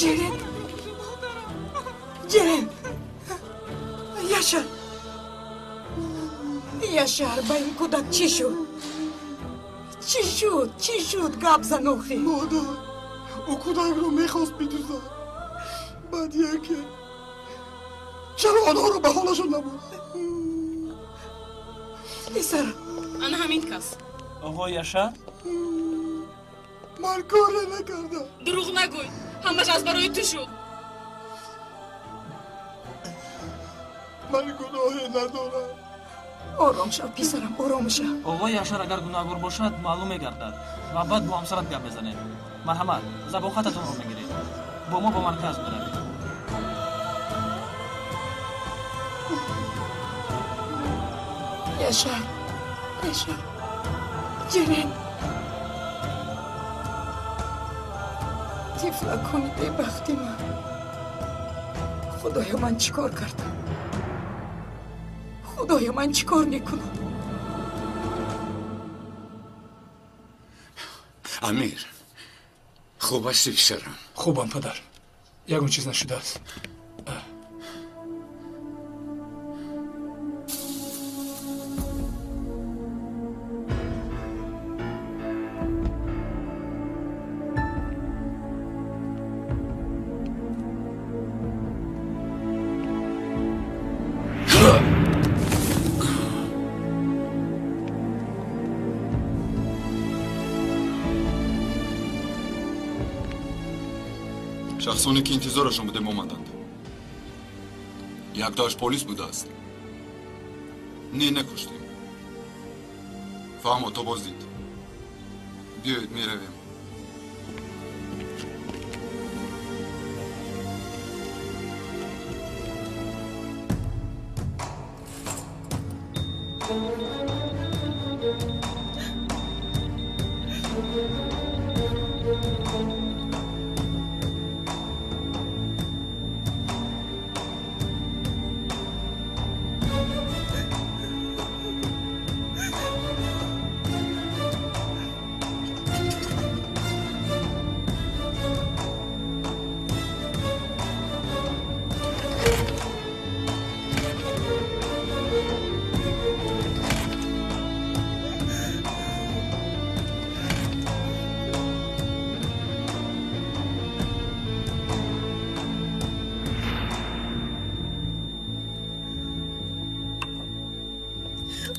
Ҷерен, Ҷерен, Яшар, Яшар, ба ин кӯдак чӣ шуд? Чӣ шуд? Чӣ шуд? Гап зан охи. Модар, ӯ кӯдакро мехост бидуздад. Баъд яке чаро онҳоро ба ҳолашон набурд? Писарам. Ана ҳамин кас. Оғои Яшар? Ман коре накардам. Дурӯғ нагӯй, ҳамаш аз барои ту шуд. Ман гуноҳе надорам. Ором шав, писарам, ором шав. Оғои Яшар агар гунаҳгор бошад, маълум мегардад ва баъд бо ҳамсарат гап мезанем. Марҳамат, забонхататонро мегиред. Бо мо ба марказ меравед. Яшар, Яшар, Ҷерен. Тифлакони бебахти ман. Худоё, ман чӣ кор кардам? Худоё, ман чӣ кор мекунам? Амир, хуб ҳастӣ, писарам? Хубам, падар. Ягон чиз нашудааст. Шахсоне ки интизорашон будем омаданд. Яктоаш полис будааст. Не, накуштем. Фаҳмо, то боздид. Биёед, меравем.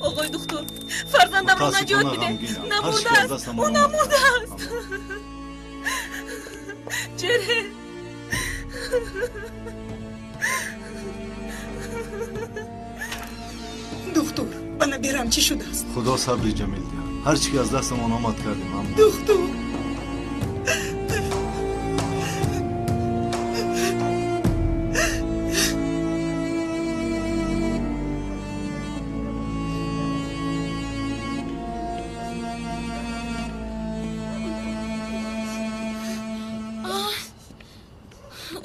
Оғои духтур, фарзандамро наҷот бидеҳ. Намурдааст, ӯ намурдааст. Ҷерен. Духтур, ба набирам чӣ шудааст? Худо сабри ҷамил диҳад. Ҳар чӣ ки аз дастамон омад кардем, аммо духтур.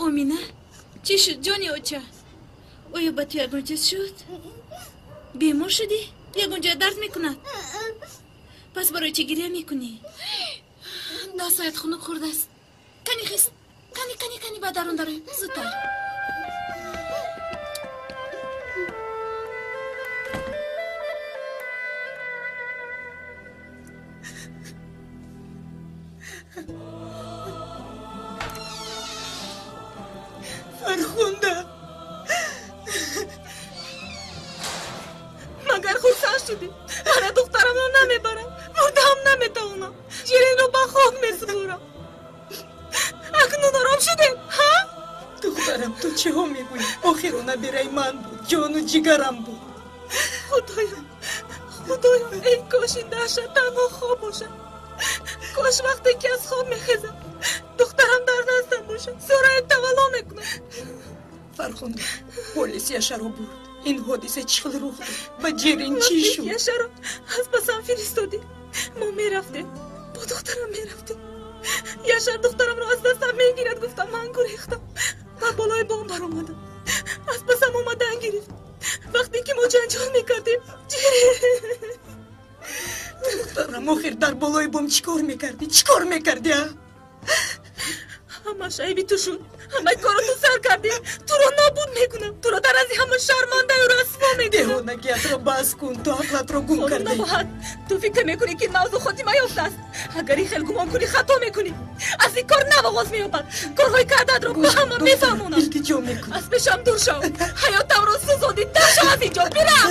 Омина, чӣ шуд, ҷони оча? Оё ба ту ягон чиз шуд? Бемор шудӣ? Ягон ҷоя дард мекунад? Пас барои чӣ гиря мекунӣ? Дастҳоят хунук хӯрдааст. Кани хис, кани, кани, кани ба дарун дароем, зудтар. Фархунда, магар хурсанд шудӣ? Мана духтарамро намебарам, мурдаам наметавонам, Ҷеренро ба хок месупорам. Акнун ором шудем, ҳа? Духтарам, ту чиҳо мегӯӣ? Охир ӯ набираи ман буд, ҷону ҷигарам буд. Худоё, Худоё, эй кош ин даҳшат танҳо хоб бошад. Кош вақте ки аз хоб мехезам, духтарам дар дастам бошад, сураи тавалло мекунам. Фархунда, полис Яшаро бурд. Ин ҳодиса чӣ хел рух дод? Ба Ҷерин чӣ шуд? Яшаро аз пасам фиристодӣ. Мо мерафтем, бо духтарам мерафтем. Яшар духтарамро аз дастам мегирад, гуфтам, ман гурехтам. Ба болои бом баромадам. Аз пасам омадан гирифт. Вақте ки мо ҷанҷол мекардем, Ҷерин. Духтарам, Духтарам, охир дар болои бом чӣ кор мекардӣ? Чӣ кор мекардӣ, а? Ҳамаш айби ту шуд. Ҳамаи корро ту сар кардӣ. Туро нобуд мекунам. Туро дар назди ҳама шармандаю расво мекунам. Девонагиятро бас кун, ту ақлатро гум кардӣ. Набоҳат, ту фикр мекунӣ ки мавзӯъ хотима ёфтааст. Агар ин хел гумон кунӣ, хато мекунӣ. Аз ин кор нав оғоз меёбад. Корҳои кардаатро ба ҳама мефаҳмонам. Илтиҷо мекунам. Аз пешам дур шав. Ҳаётамро сӯзондӣ. Дар шав аз инҷо. Бирав!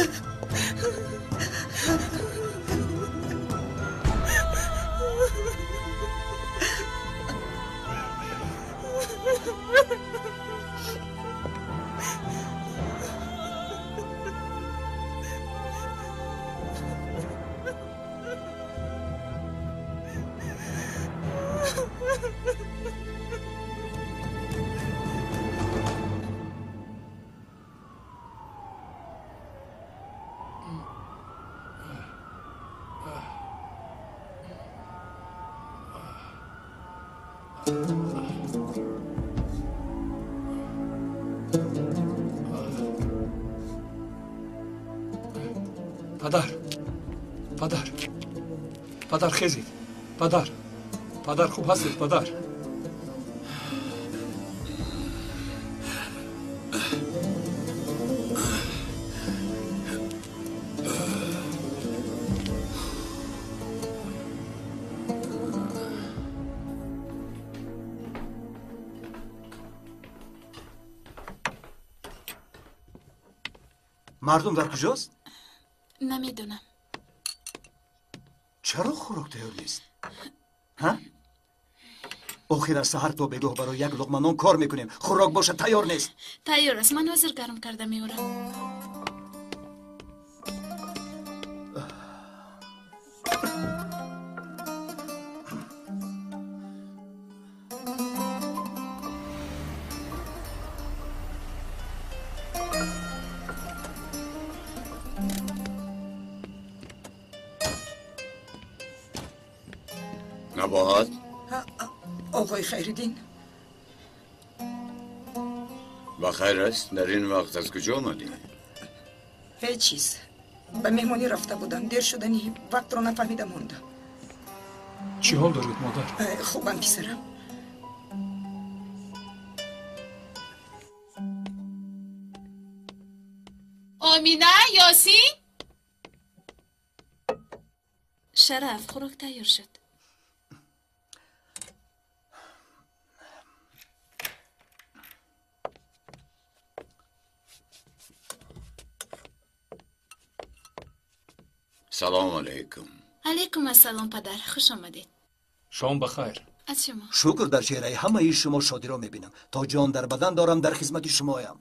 Падар, падар, падар, хезед, падар, падар, хуб ҳастед, падар. Мардум дар куҷост? Намедонам. Чаро хӯрок тайёр нест? Ҳа? Охир аз саҳар то бегоҳ барои як луқма нон кор мекунем. Хӯрок бошад тайёр нест. Тайёр аст. Ман ҳозир гарм карда меорам. Набоҳат? Оғои Хайриддин. Ба хайр аст? Дар ин вақт аз куҷо омадӣ? Ҳеҷ чиз. Ба меҳмонӣ рафта будам. Дер шудани вақтро нафаҳмида мондам. Чӣ ҳол доред, модар? Хубам, писарам. Омина, Ёсин? Шараф, хӯрок тайёр шуд. Салом алейкум. Алейкум ассалом, падар. Хуш омадед. Шом ба хайр. Аз шумо. Шукр, дар чеҳраи ҳамаи шумо шодиро мебинам. То ҷон дар бадан дорам, дар хизмати шумоям.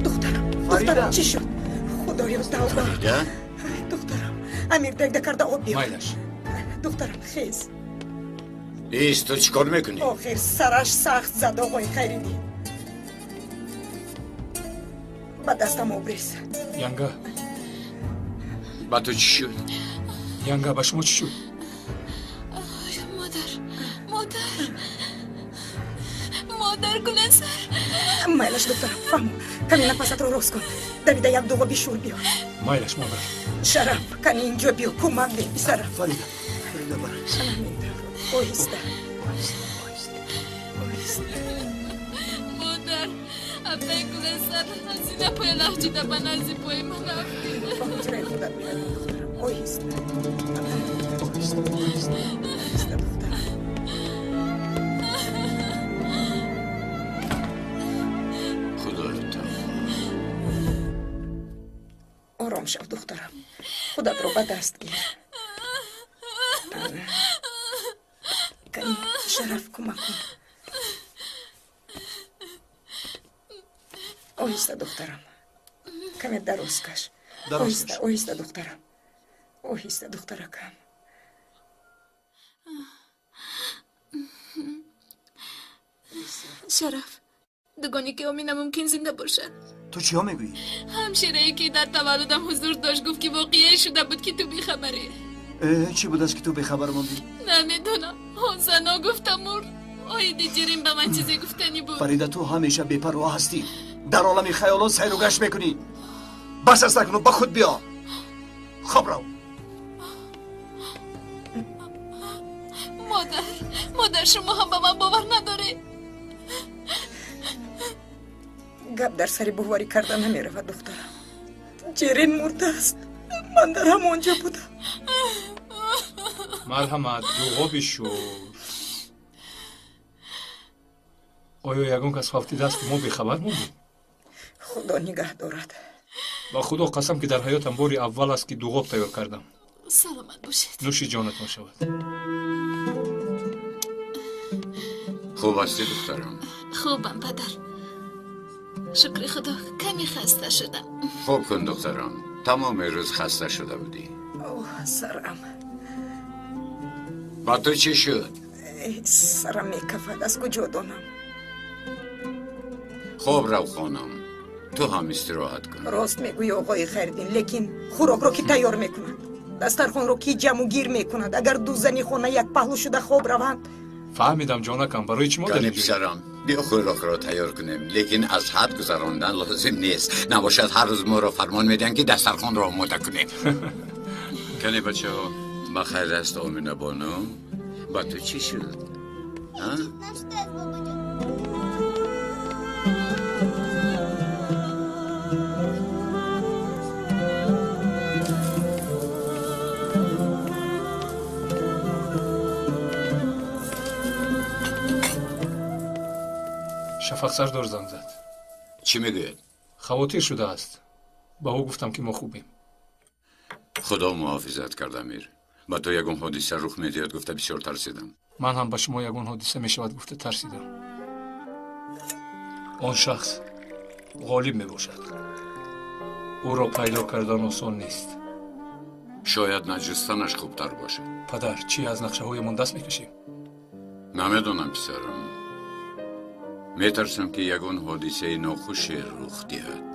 Духтарам, духтарам, чӣ шуд? Худоё, тавба. Фарида? Духтарам, Амир дегда карда об биёр. Майлаш. Духтарам, хез. Ист, ту чӣ кор мекунӣ? Охир сараш сахт зад, оғои Хайриддин. Ба дастам обрез. Янга. Ба ту чӣ шуд? Янга, ба шумо чӣ шуд? Модар, модар, модар, Гуласар. Майлаш, духтарам, фаҳмо. Каме нафасатро рост кун. Давида як дуғоби шӯр биёр. Майлаш, модар. Шараф, кани инҷо биё, кӯмак деҳ, писарам. Фарида, Фарида, бара. Оҳиста, оҳиста, оҳиста. Модар, апаи Гуласар аз ина поя лахҷида ба назди пои ман афтид. Ба ҳуҷраи худат меравем, духтарам. Оҳиста. Оҳиста, оҳиста, оҳиста, духтарам. Худоё тавба. Ором шав, духтарам. Худатро ба даст гир. Кани, Шараф, кӯмак кун. Оҳиста, духтарам. Каме дароз каш. Оҳиста, оҳиста, духтарам. Оҳиста, духтаракам. Шараф, дугоне ки Омина мумкин зинда бошад. Ту чиҳо мегӯӣ? Ҳамширае ки дар таваллудам ҳузур дошт гуфт ки воқеае шуда буд ки ту бехабарӣ. Чӣ будааст ки ту бехабар мондӣ? Намедонам. Он зано гуфта мурд. Оиди Ҷирин ба ман чизе гуфтанӣ буд. Фарида, ту ҳамеша бепарво ҳастӣ. Дар олами хаёлот сайру гашт мекунӣ. Бас аст акнун, ба худ биё. Хоб рав. Модар, модар, шумо ҳам ба ман бовар надоред. Гап дар сари боварӣ карда намеравад, духтарам. Ҷерин мурдааст. Ман дар ҳамон ҷо будам. Марҳамат, дуғоби шуд. Оё ягон кас фавтидааст, ки мо бехабар мондем? Худо нигаҳ дорад. Ба худо қасам, ки дар ҳаётам бори аввал аст, ки дуғоб тайёр кардам. Саломат бошед. Нӯши ҷонатон шавад. Хуб ҳастӣ, духтарам? Хубам, падар. Шукри худо, каме хаста шудам. Хоб кун, духтарам. Тамоми рӯз хаста шуда будӣ. Оҳ, сарам. Ба ту чӣ шуд? Сарам мекафад, аз куҷо донам? Хоб рав, хонам. Ту ҳам истироҳат кун. Рост мегӯӣ, оғои Хайриддин, лекин хӯрокро ки тайёр мекунад? Дастархонро ки ҷамъу гир мекунад? Агар ду зани хона як паҳлӯ шуда хоб раванд? Фаҳмидам, ҷонакам, барои чӣ мо дар инҷоем? Писарам, биё хӯрокро тайёр кунем, лекин аз ҳад гузарондан лозим нест. Набошад ҳар рӯз моро фармон медиҳанд, ки дастархонро омода кунем. Кане, бачаҳо, ба хайр аст, Омина бону? Ба ту чӣ шуд? Шафақ сардор занг зад. Чӣ мегӯяд? Хавотир шудааст. Ба ӯ гуфтам, ки мо хубем. Худо муҳофизат кард, Амир. Ба ту ягон ҳодиса рух медиҳад гуфта бисёр тарсидам. Ман ҳам ба шумо ягон ҳодиса мешавад гуфта тарсидам. Он шахс ғолиб мебошад. Ӯро пайдо кардан осон нест. Шояд наҷустанаш хубтар бошад. Падар, чӣ аз нақшаҳоямон даст мекашем? Намедонам, писарам. Метарсам, ки ягон ҳодисаи нохуше рух диҳад.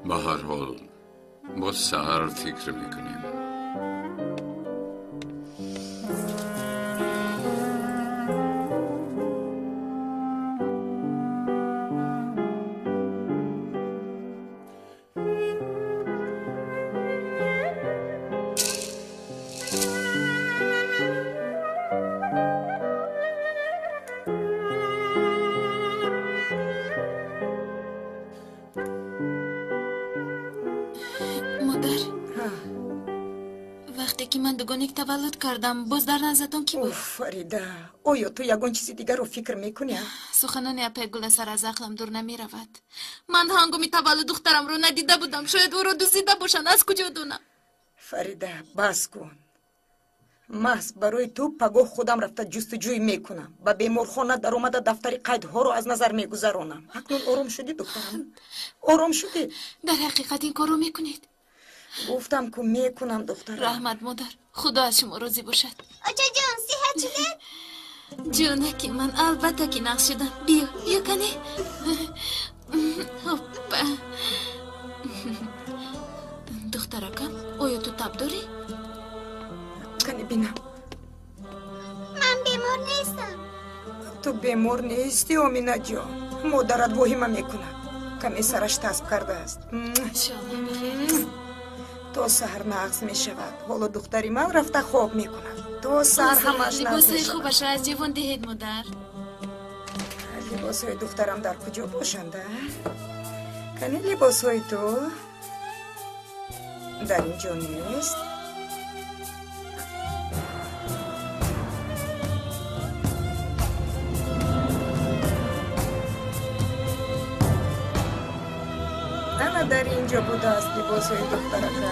Ба ҳар ҳол, боз саҳар фикр мекунем. Таваллуд кардам, боз дар назатон кӣ буд? Фарида, оё ту ягон чизи дигарро фикр мекунӣ? Суханони апай Гуласар аз ақлам дур намеравад. Ман ҳангоми таваллуд духтарамро надида будам. Шояд ӯро дуздида бошанд, аз куҷо донам? Фарида, бас кун. Маҳз барои ту пагоҳ худам рафта ҷустуҷӯй мекунам. Ба беморхона даромада дафтари қайдҳоро аз назар мегузаронам. Акнун ором шудӣ, духтарам? Ором шудӣ? Дар ҳақиқат ин корро мекунед? Гуфтам ку мекунам, духтарам. Раҳмат, модар. Худо аз шумо розӣ бошад. Очаҷон, сиҳат шудед? Ҷонаки ман, албатта ки нағз шудам. Биё, биё кане. Ҳоппа. Духтаракам, оё ту таб дорӣ? Кане бинам. Ман бемор нестам. Ту бемор нестӣ, Оминаҷон. Модарат воҳима мекунад. Каме сараш тасб кардааст. Иншоаллоҳ бахайр аст. То саҳар нағз мешавад. Ҳоло духтари ман рафта хоб мекунад. То саҳар ҳамааш нағз либосҳои мешавад. хубашро аз ҷевон диҳед, модар. Либосҳои духтарам дар куҷо бошанд, а? Кани либосҳои ту дар ин ҷо нест. Ана дар ин ҷо будааст либосҳои духтарака.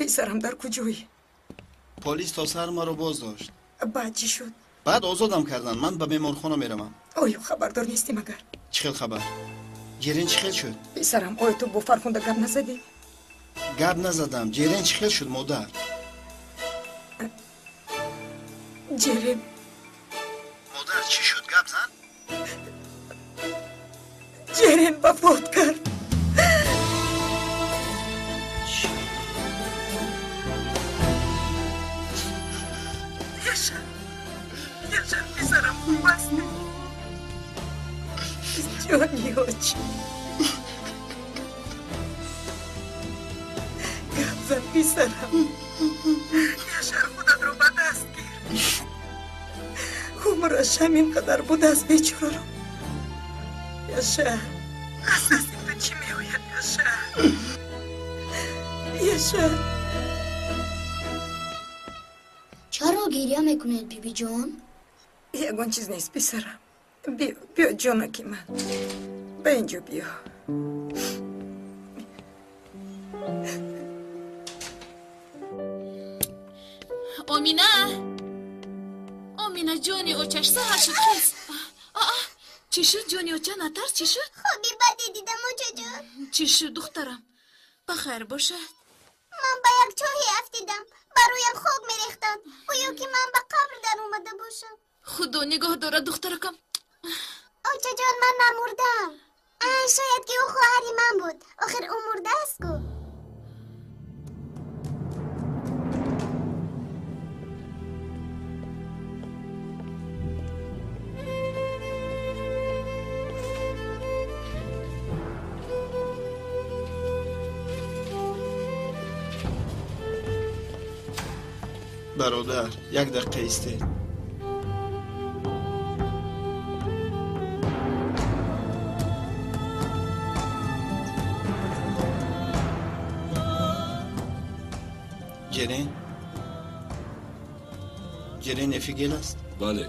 Писарам дар куҷоӣ? Полис то саҳар маро боз дошт. Баъд чӣ шуд? Баъд озодам карданд. Ман ба беморхона меравам. Оё хабардор нестӣ магар? Чӣ хел хабар? Ҷерен чӣ хел шуд? Писарам, оё ту бо Фархунда гап назадӣ? Гап назадам. Ҷерен чӣ хел шуд, модар? Ҷерен. Модар, чӣ шуд? Гап зан. Ҷерен вафот кард. Яшар, писарам, хуб аст. Ҷони очи. Гап зан, писарам. Яшар, худатро ба даст гир. Умраш ҳамин қадар будааст бечораро. Яшар, аз дасти ту чӣ меояд, Яшар? Яшар. Чаро гиря мекунед, бибиҷон? Ягон чиз нест, писарам. Биё, биё, ҷонаки ман. Ба инҷо биё. Омина! Омина, ҷони очаш, саҳар шуд, хез. Чӣ шуд, ҷони оча, натарс, чӣ шуд? Хоби баде дидам, очаҷон. Чӣ шуд, духтарам? Ба хайр бошад. Ман ба як чоҳе афтидам. Ба рӯям хок мерехтанд. Гӯё ки ман ба қабр даромада бошам. Худо нигоҳ дорад, духтаракам. Очаҷон, ман намурдам. Шояд ки ӯ хоҳари ман буд. Охир ӯ мурдааст ку. Бародар, як дақиқа истед. Ҷерен? Ҷерен Эфигел аст? Бале.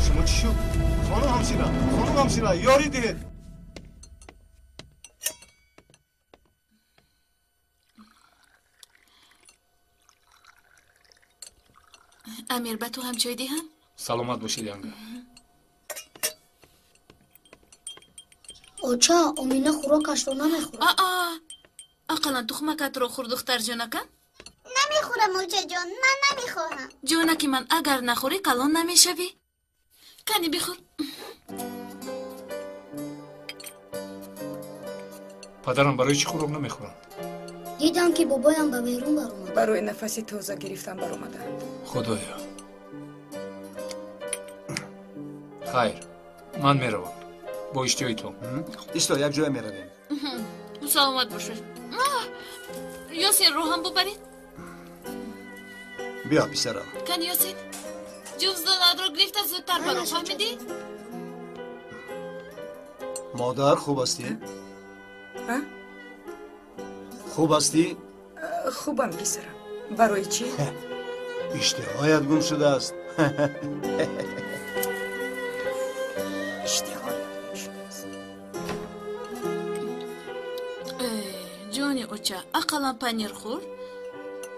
Шумо чӣ шуд? Хонум ҳамшира, хонум ҳамшира, ёрӣ диҳед. Амир, ба ту ҳам чой диҳам? Саломат бошед, янга. Оча, Омина хӯрокашро намехӯрад. Аа, ақаллан тухмакатро хӯр, духтарҷонакам. Намехӯрам, очаҷон, ман намехоҳам. Ҷонаки ман, агар нахӯрӣ, калон намешавӣ. Кани бихӯр. Падарам барои чӣ хӯрок намехӯранд? Дидам ки бобоям ба берун баромад. Барои нафаси тоза гирифтан баромаданд. Худоё. Хайр, ман меравам. Бо иштиҳои том. Исто, як ҷоя меравем. Саломат бошед. Ёсинро ҳам бубаред. Биё, писарам. Кани, Ёсин, ҷуздонатро гирифта зудтар баро, фаҳмидӣ? Модар, хуб ҳастӣ? Хуб ҳастӣ? Хубам, писарам. Барои чӣ? Иштиҳоят гум шудааст. Иштиҳоят гум шудааст. Ҷони оча, ақаллан панир хӯр.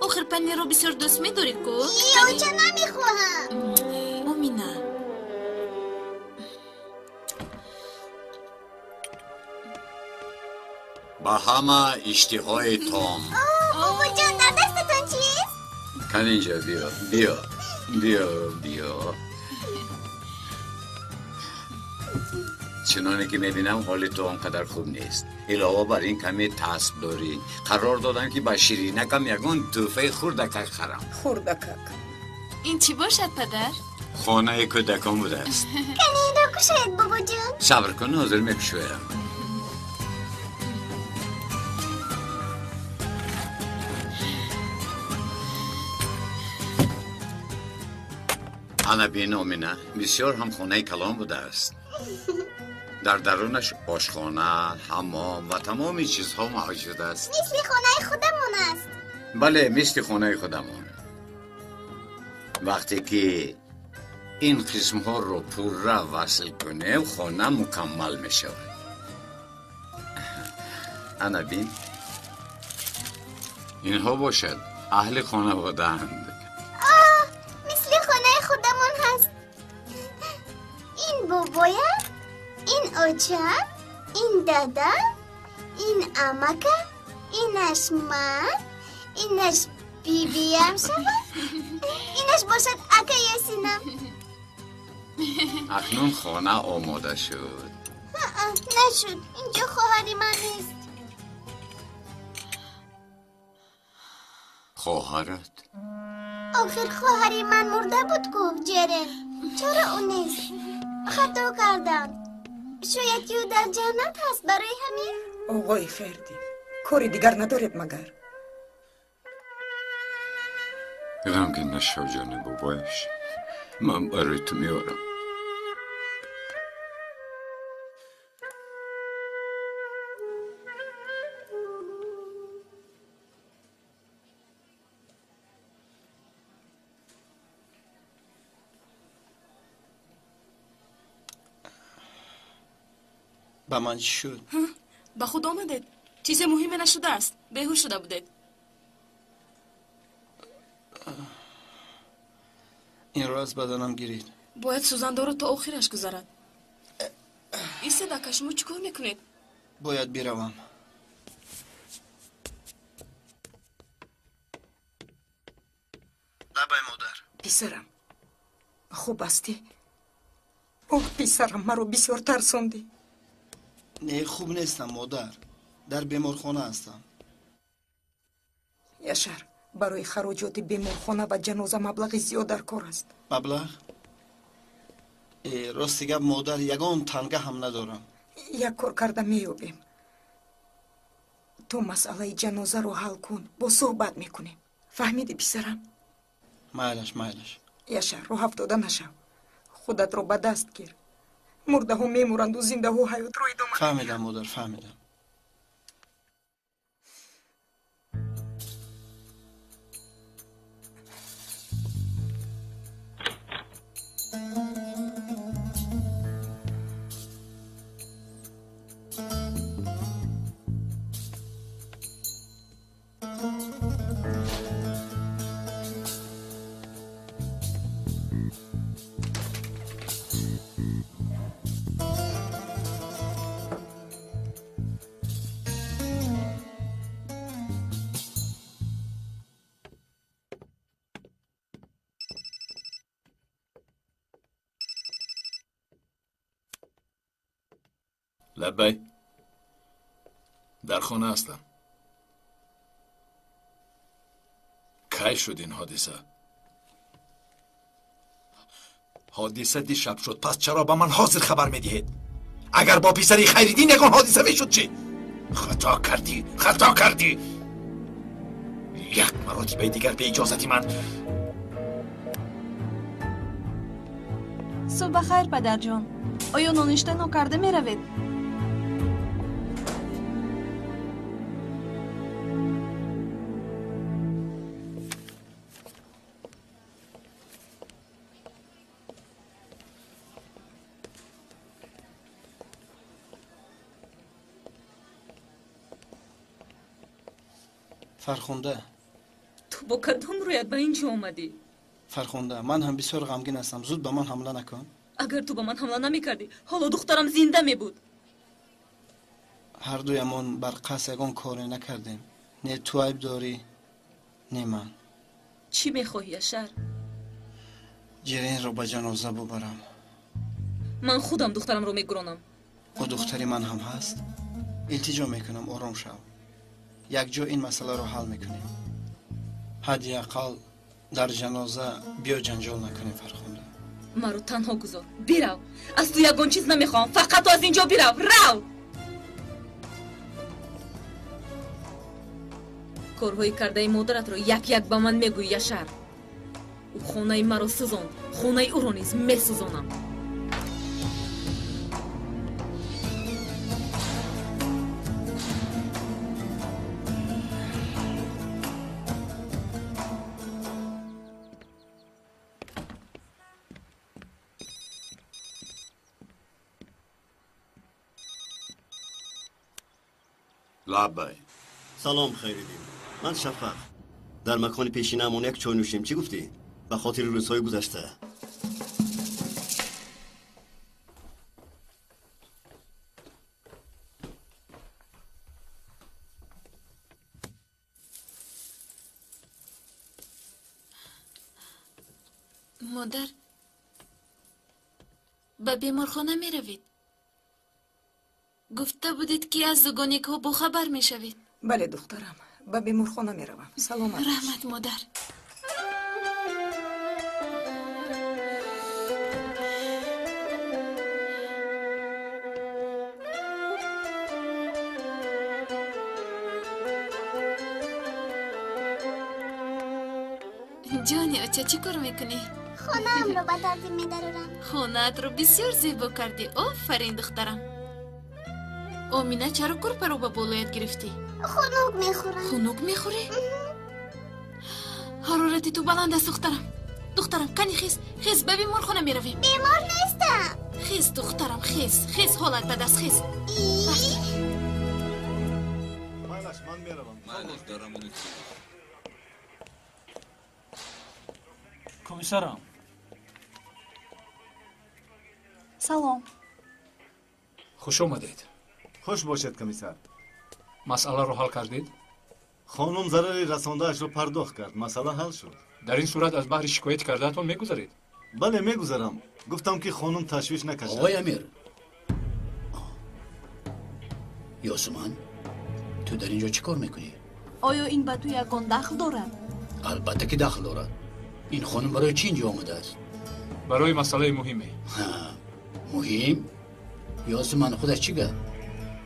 Охир панирро бисёр дӯст медорӣ ку? Оча, намехоҳам. Омина. Ба ҳама иштиҳои том. Бобоҷон, дар дастатон чист? Кан инҷо биё, биё, биё, биё. Чуноне ки мебинам, ҳоли ту он қадар хуб нест. Илова бар ин каме тасб дорӣ. Қарор додам ки ба ширинакам ягон тӯҳфаи хурдакак харам. Хурдакак? Ин чӣ бошад, падар? Хонаи кӯдакон будааст. Кани инро кушоед, бобоҷон. Сабр кун, ҳозир мекушоям. Ана бин, Омина, бисёр ҳам хонаи калон будааст. Дар дарунаш ошхона, ҳаммом ва тамоми чизҳо мавҷуд аст. Мисли хонаи худамон аст. Бале, мисли хонаи худамон. Вақте ки ин қисмҳоро пурра васл кунем, хона мукаммал мешавад. Ана бин, инҳо бошад аҳли хонаводаанд. Мисли хонаи худамон ҳаст. Ин бобоям, ин очам, ин дадам, ин амакам, инаш ман, инаш бибиям шавад, инаш бошад ака Ясинам. Акнун хона омода шуд. Нашуд, инҷо хоҳари ман нест. Хоҳарат? Охир хоҳари ман мурда буд ку, Ҷерен. Чаро ӯ нест? Хато кардам. Шояд ки ӯ дар ҷаннат ҳаст, барои ҳамин? Оғои Хайриддин, кори дигар надоред магар? Ғамгин нашав, ҷони бобояш. Ман барои ту меорам. Ба ман чӣ шуд? Ба худ омадед? Чизе муҳиме нашудааст. Беҳуш шуда будед. Инро аз баданам гиред. Бояд сӯзандору то охираш гузарад. Истед, ака, шумо чӣ кор мекунед? Бояд биравам. Лабай, модар. Писарам, хуб ҳастӣ? Оҳ, писарам, маро бисёр тарсондӣ. Не, хуб нестам, модар. Дар беморхона ҳастам. Яшар, барои хароҷоти беморхона ва ҷаноза маблағи зиёд дар кор аст. Маблағ? Рости гап, модар, ягон танга ҳам надорам. Як кор карда меёбем. Ту масъалаи ҷанозаро ҳал кун, бо суҳбат мекунем. Фаҳмидӣ, писарам? Майлаш, майлаш. Яшар, роҳ афтода нашав. Худатро ба даст гир. Мурдаҳо мемуранду зиндаҳо ҳаётро идома. Фаҳмидам, модар, фаҳмидам. Лаббай, дар хона ҳастам. Кай шуд ин ҳодиса? Ҳодиса дишаб шуд, пас чаро ба ман ҳозир хабар медиҳед? Агар бо писари Хайриддин ягон ҳодиса мешуд чӣ? Хато кардӣ, хато кардӣ. Як маротибаи дигар бе иҷозати ман. Субҳ бахайр, падарҷон. Оё ноништа нокарда меравед? Фархунда, ту бо кадом рӯят ба ин ҷо омадӣ? Фархунда, ман ҳам бисёр ғамгин ҳастам. Зуд ба ман ҳамла накун. Агар ту ба ман ҳамла намекардӣ, ҳоло духтарам зинда мебуд. Ҳардуямон бар қасд ягон коре накардем. Не ту айб дорӣ, не ман. Чӣ мехоҳӣ, Яшар? Ҷеренро ба ҷаноза бубарам. Ман худам духтарамро мегуронам. Ӯ духтари ман ҳам ҳаст. Илтиҷо мекунам, ором шав. Якҷо ин масъаларо ҳал мекунем. Ҳадди ақал дар ҷаноза биё ҷанҷол накунем, Фархунда. Маро танҳо гузор, бирав. Аз ту ягон чиз намехоҳам, фақат ту аз ин ҷо бирав. Рав! Корҳои кардаи модаратро як як ба ман мегӯӣ, Яшар. Ӯ хонаи маро сӯзонд, хонаи ӯро низ месӯзонам. Лаббай. Салом, Хайриддин. Ман Шафақ. Дар макони пешинаамон як чой нӯшем. Чӣ гуфтӣ? Ба хотири рӯзҳои гузашта. Модар, ба беморхона меравед? Гуфта будед, ки аз дугоникҳо бохабар мешавед. Бале, духтарам, ба беморхона меравам. Саломат. Раҳмат, модар. Ҷони оча, чӣ кор мекунӣ? Хонаамро ба тартиб медарорам. Хонаатро бисёр зебо кардӣ. Офарин, духтарам. Омина, чаро курпаро ба болоят гирифтӣ? Хунук мехӯрам. Хунук мехӯрӣ? Ҳарорати ту баланд аст, духтарам. Духтарам, кани хез, хез, ба беморхона меравем. Бемор нестам. Хез, духтарам, хез, хез, ҳолат бад аст, хез. Майлаш, ман меравам. Комиссарам. Салом. Хуш омадед. Хуш бошед, комиссар. Масъаларо ҳал кардед? Хонум зарари расондаашро пардохт кард. Масъала ҳал шуд. Дар ин сурат аз баҳри шикоят кардаатон мегузаред? Бале, мегузарам. Гуфтам, ки хонум ташвиш накашад. Оғои Амир. Ёсуман, ту дар ин ҷо чӣ кор мекунӣ? Оё ин ба ту ягон дахл дорад? Албатта, ки дахл дорад. Ин хонум барои чӣ ин ҷо омадааст? Барои масъалаи муҳиме. Муҳим? Ёсуман, худаш чӣ гап?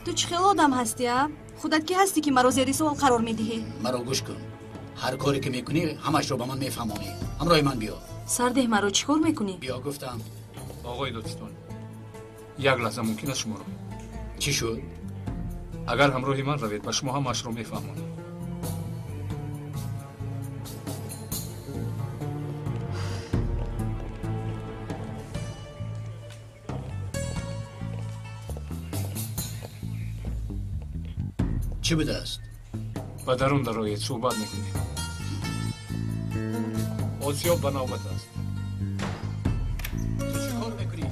Ту чӣ хел одам ҳастӣ, а? Худат кӣ ҳастӣ, ки маро зери суол қарор медиҳӣ? Маро гӯш кун. Ҳар коре ки мекунӣ, ҳамашро ба ман мефаҳмонӣ. Ҳамроҳи ман биё. Сардеҳ, маро чӣ кор мекунӣ? Биё, гуфтам. Оғои додстон, як лаҳза мумкин аст шуморо? Чӣ шуд? Агар ҳамроҳи ман равед, ба шумо ҳамаашро мефаҳмонам. Чӣ будааст? Ба дарун дароед, суҳбат мекунем. Осиёб ба навбат аст. Ту чӣ кор мекунӣ?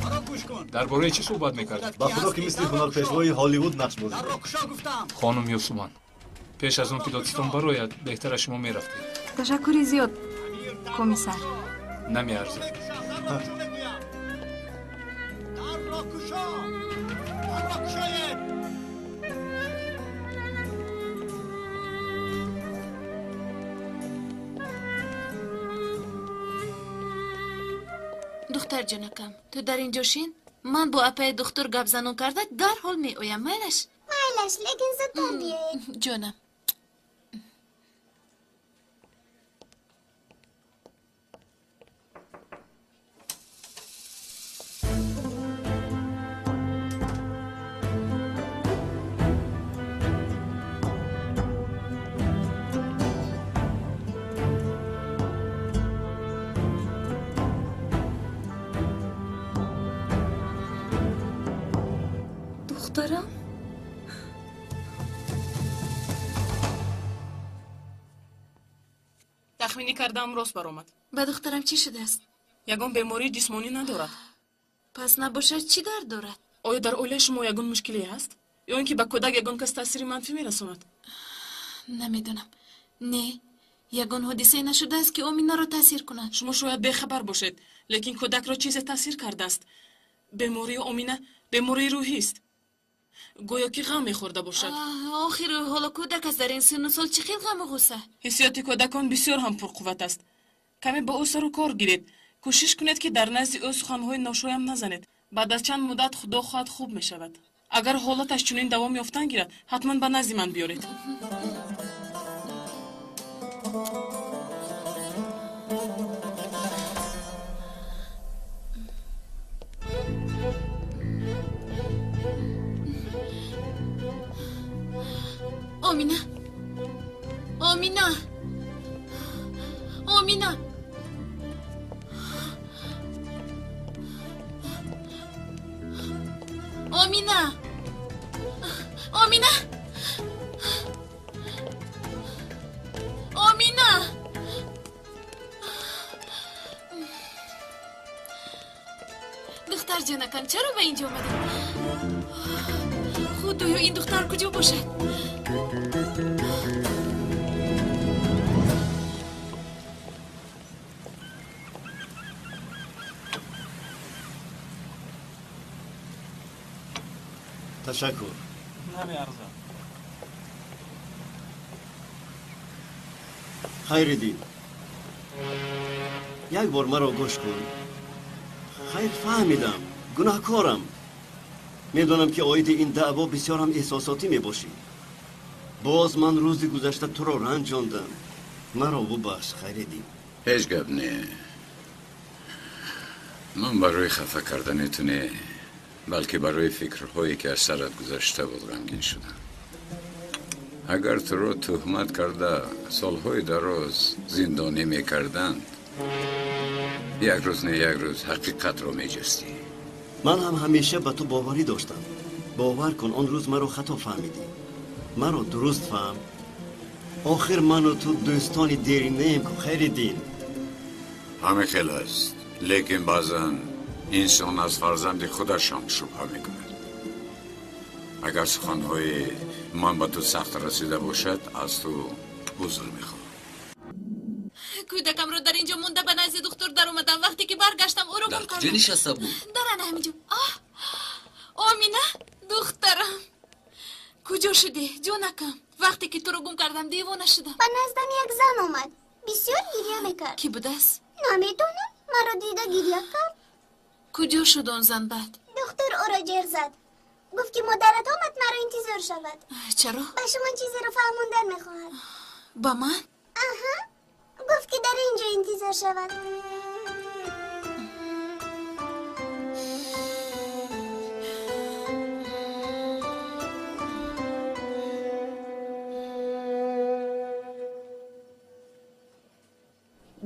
Маро гӯш кун. Дар бораи чӣ суҳбат мекардед? Ба худо, ки мисли ҳунарпешвои Ҳолливуд нақш бозид. Дарро кушо, гуфтам. Хонум Ёсуман, пеш аз он ки додстон барояд, беҳтар аз шумо мерафтед. Ташаккури зиёд, комиссар. Намеарзад. Дарро кушо! Дарро кушоед! Духтар ҷонакам, ту дар ин ҷо шин. Ман бо апаи духтур гапзанон карда дарҳол меоям. Майлаш? Майлаш, лекин зудтар биёед. Ҷонам. Духтарам? Тахминӣ кардаам, рост баромад. Ба духтарам чӣ шудааст? Ягон бемории ҷисмонӣ надорад. Пас набошад, чӣ дард дорад? Оё дар оилаи шумо ягон мушкиле ҳаст? Ё ин ки ба кӯдак ягон кас таъсири манфӣ мерасонад? Намедонам. Не, ягон ҳодисае нашудааст, ки Оминаро таъсир кунад. Шумо шояд бехабар бошед, лекин кӯдакро чизе таъсир кардааст. Бемории Омина бемории рӯҳист. Гӯё ки ғам мехӯрда бошад. Охир ҳоло кӯдак аст, дар ин синну сол чӣ хел ғаму ғусса? Ҳиссиёти кӯдакон бисёр ҳам пурқувват аст. Каме ба ӯ сару кор гиред. Кӯшиш кунед, ки дар назди ӯ суханҳои ношоям назанед. Баъд аз чанд муддат, худо хоҳад, хуб мешавад. Агар ҳолаташ чунин давом ёфтан гирад, ҳатман ба назди ман биёред. Омина, Омина, Омина. Омина, Омина. Духтар ҷонакам, чаро ба инҷо омадӣ? Худоё, ин духтар куҷо бошад? Ташаккур. Намеарзад. Хайриддин, як бор маро гӯш кун. Хайр, фаҳмидам, гунаҳкорам. Медонам, ки оиди ин даъво бисёр ҳам эҳсосотӣ мебошӣ. Боз ман рӯзи гузашта туро ранҷондам. Маро бубахш, Хайриддин. Ҳеҷ гап не. Ман барои хафа кардани ту не, балки барои фикрҳое, ки аз сарат гузашта буд, ғамгин шудам. Агар туро туҳмат карда солҳои дароз зиндонӣ мекарданд, як рӯз не як рӯз ҳақиқатро меҷастӣ. Ман ҳам ҳамеша ба ту боварӣ доштам. Бовар кун, он рӯз маро хато фаҳмидӣ. Маро дуруст фаҳм. Охир ману ту дӯстони деринеем ку, Хайриддин. Ҳамин хел аст, лекин баъзан инсон аз фарзанди худаш ҳам шубҳа мекунад. Агар суханҳои ман ба ту сахт расида бошад, аз ту узр мехоҳам. Кӯдакамро дар инҷо монда ба назди духтур даромадам. Вақте ки баргаштам, ӯро гум Дар кардам. куҷо нишаста буд? Дар ана ҳаминҷо. Оҳ, Омина, духтарам, куҷо шудӣ, ҷонакам? Вақте ки туро гум кардам, девона шудам. Ба наздам як зан омад. Бисёр гиря мекард. Кӣ будааст? Намедонам, маро дида гиря кард. Куҷо шуд он зан баъд? Духтур ӯро ҷеғ зад. Гуфт, ки модарат омад, маро интизор шавад. Чаро? Ба шумо чизеро фаҳмондан мехоҳад. Ба ман? Аҳа. Гуфт, ки дар ин ҷо интизор шавад.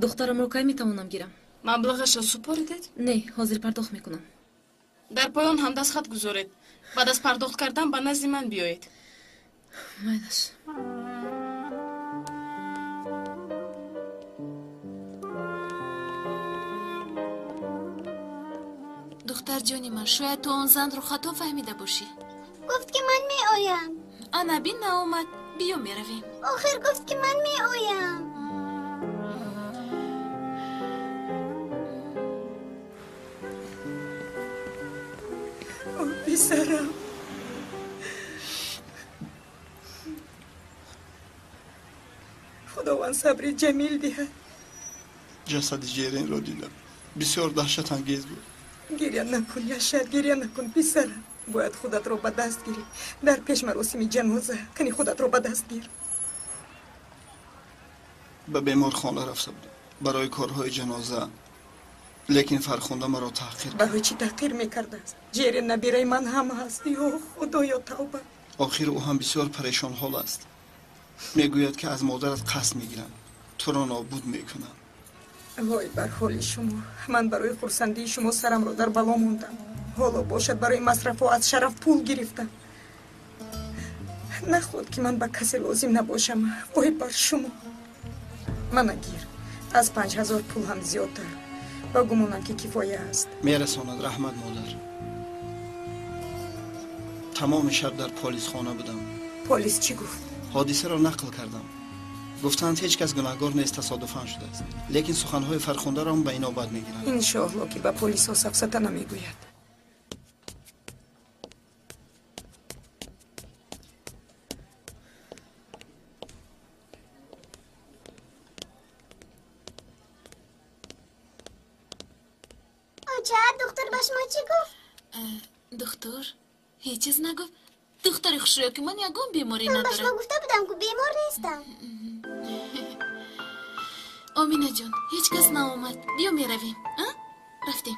Духтарамро кай метавонам гирам? Маблағашро супоридед? Не, ҳозир пардохт мекунам. Дар поён ҳам дастхат гузоред. Баъд аз пардохт кардан ба назди ман биёед. Майлаш. Духтарҷони ман, шояд ту он занро хато фаҳмида бошӣ. Гуфт, ки ман меоям. Ана бин, наомад. Биё, меравем. Охир гуфт, ки ман меоям. Писарам, Худованд сабри ҷамил диҳад. Ҷасади Ҷеринро дидам. Бисёр даҳшатангез буд. Гиря накун, Яшар, гиря накун, писарам. Бояд худатро ба даст гирӣ. Дар пеш маросими ҷаноза кани худатро ба даст гир. Ба беморхона рафта будам барои корҳои ҷаноза, лекин Фархунда маро таҳқир кард. Барои чӣ таҳқир мекардааст? Ҷерин набираи ман ҳам ҳаст. Ё Худоё, тавба. Охир ӯ ҳам бисёр парешонҳол аст. Мегӯяд, ки аз модарат қасд мегирам, туро нобуд мекунам. Вой бар ҳоли шумо. Ман барои хурсандии шумо сарамро дар бало мондам. Ҳоло бошад, барои масрафҳо аз Шараф пул гирифтам. Наход ки ман ба касе лозим набошам. Вой бар шумо. Мана гир, аз 5000 пул ҳам зиёдтар. Ба гумонам, ки кифоя аст. Мерасонад, раҳмат, модар. Тамоми шаб дар полисхона будам. Полис чӣ гуфт? Ҳодисаро нақл кардам. Гуфтанд, ҳеҷ кас гунаҳгор нест, тасодуфан шудааст. Лекин суханҳои Фархундаро ба инобат мегиранд. Иншоалло, ки ба полисҳо сафсата намегӯяд. Оча, духтур ба шумо чӣ гуфт? Духтур ҳеҷ чиз нагуфт. Духтари хушрӯё, ки ман ягон беморӣ Ман ба шумо надорам. гуфта будам, ку бемор нестам. Оминаҷон, ҳеҷ кас наомад. Биё, меравем. А? Рафтем.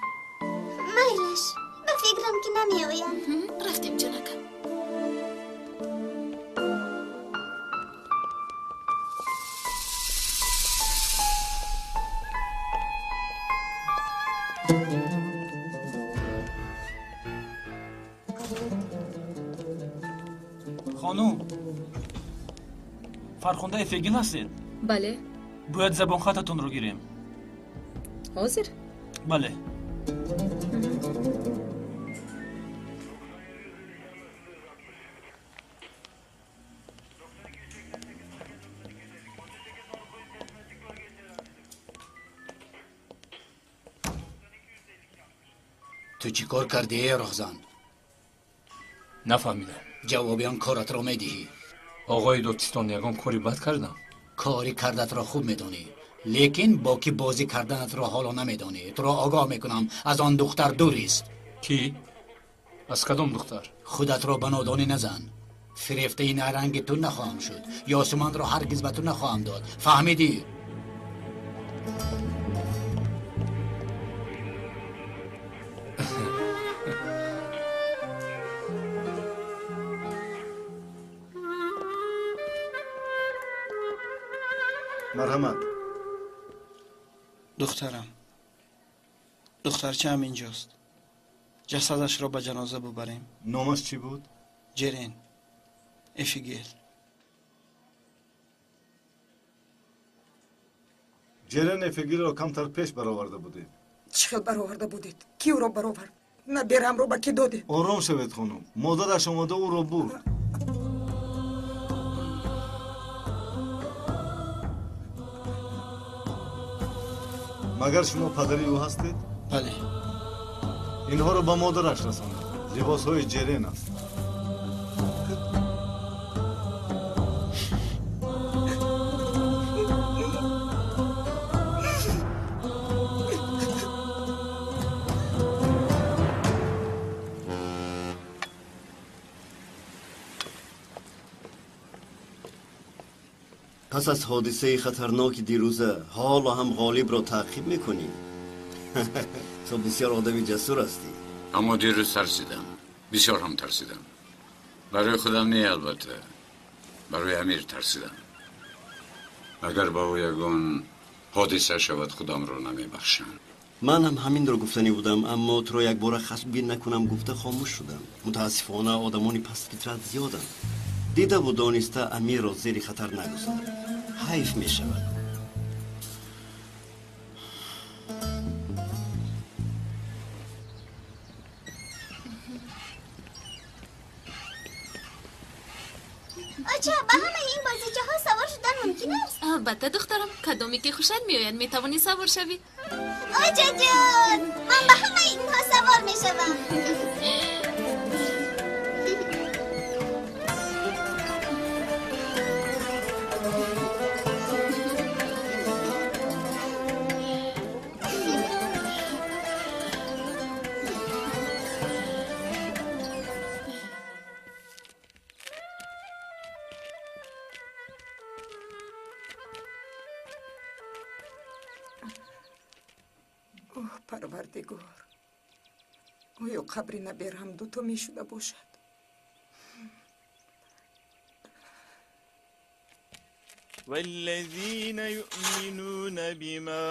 Майлаш, ба фикрам, ки намеоям. Рафтем, ҷонакам. Хонум, Фархундаи Фегил ҳастед? Бале. Бояд забонхататонро гирем. Ҳозир? Бале. Ту чӣ кор кардӣ, эй роҳзан? Нафаҳмидам. Ҷавоби он коратро медиҳӣ. Оғои додситон, ягон кори бад кардам? Кори кардатро хуб медонӣ, лекин бо кӣ бозӣ карданатро ҳоло намедонӣ. Туро огоҳ мекунам, аз он духтар дурист. Кӣ? Аз кадом духтар? Худатро ба нодонӣ назан. Фирефтаи наранги ту нахоҳам шуд. Ёсуманро ҳаргиз ба ту нахоҳам дод. Фаҳмидӣ? Марҳамат. Духтарам, духтарчаам инҷост. Ҷасадашро ба ҷаноза бубарем. Номаш чӣ буд? Ҷерен Эфигел. Ҷерен Эфигелро камтар пеш бароварда будед. Чӣ хел бароварда будед? Кӣ ӯро баровард? Набераамро ба кӣ додед? Ором шавед, хонум. Модараш омада ӯро бурд. Магар шумо падари ӯ ҳастед? Бале. Инҳоро ба модараш расонед. Либосҳои Ҷерен аст. پس از حادثه خطرناک دیروزه حالا هم غالب را تعقیب میکنی. تو بسیار آدمی جسور هستی. اما دیروز ترسیدم، بسیار هم ترسیدم. برای خودم نه، البته برای امیر ترسیدم. اگر با او یگان حادثه شود خودم را نمیبخشم. من هم همین را گفتنی بودم، اما تو را یک بار خشمگین نکنم گفته خاموش شدم. متاسفانه آدمانی پست فطرت زیادند. دیده و دانسته امیر را زیر خطر نگذار، حیف می شود. آچه، به همه این بازیچه ها سوار شدن ممکن است؟ البته دخترم، کدامی که خوشت میآید میتوانی سوار شوی. آچه جان، من به همه اینها سوار میشوم. Парвардигор, оё қабри наберам дуто мешуда бошад? والذين يؤمنون بما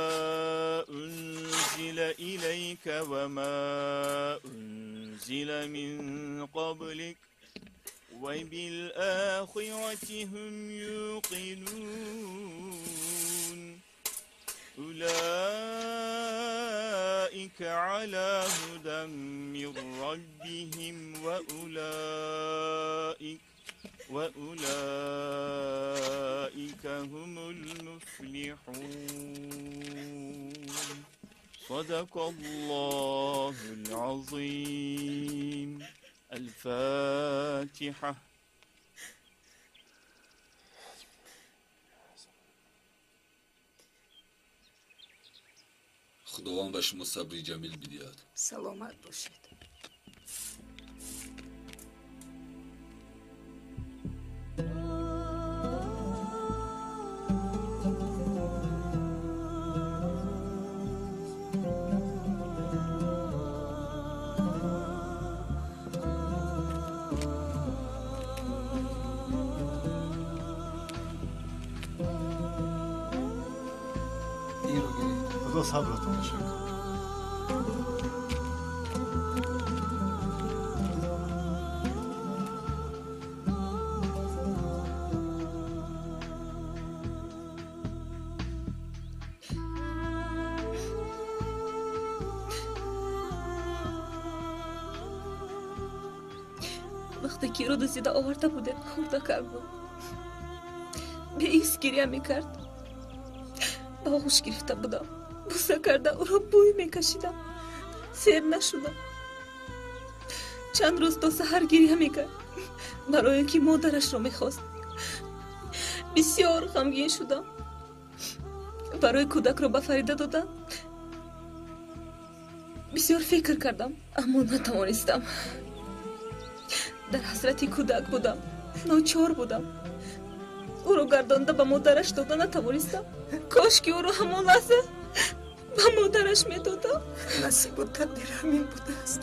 أنزل إليك وما أنزل من قبلك وبالآخرة هم يوقنون أولئك على هدى من ربهم وأولئك هم المفلحون. صدق الله العظيم. الفاتحة. خداوند به شما صبری جمیل بدهد. سلامت باشید. خدا صبرتون شکر. وقتی که رو دزدیده آورده بودن خورده بود، به ایست گریه میکرد. با آغوش گرفته بودم، بوسه کرده او را بوی میکشیدم. سیر نشدم. Чанд рӯз то саҳар гиря мекард, барои он ки модарашро мехост. Бисёр ғамгин шудам. Барои кӯдакро ба Фарида додан бисёр фикр кардам, аммо натавонистам. Дар ҳасрати кӯдак будам, ночор будам. Ӯро гардонда ба модараш дода натавонистам. Кош ки ӯро ҳамон лаҳза ба модараш медодам. Насибу тақдир ҳамин будааст.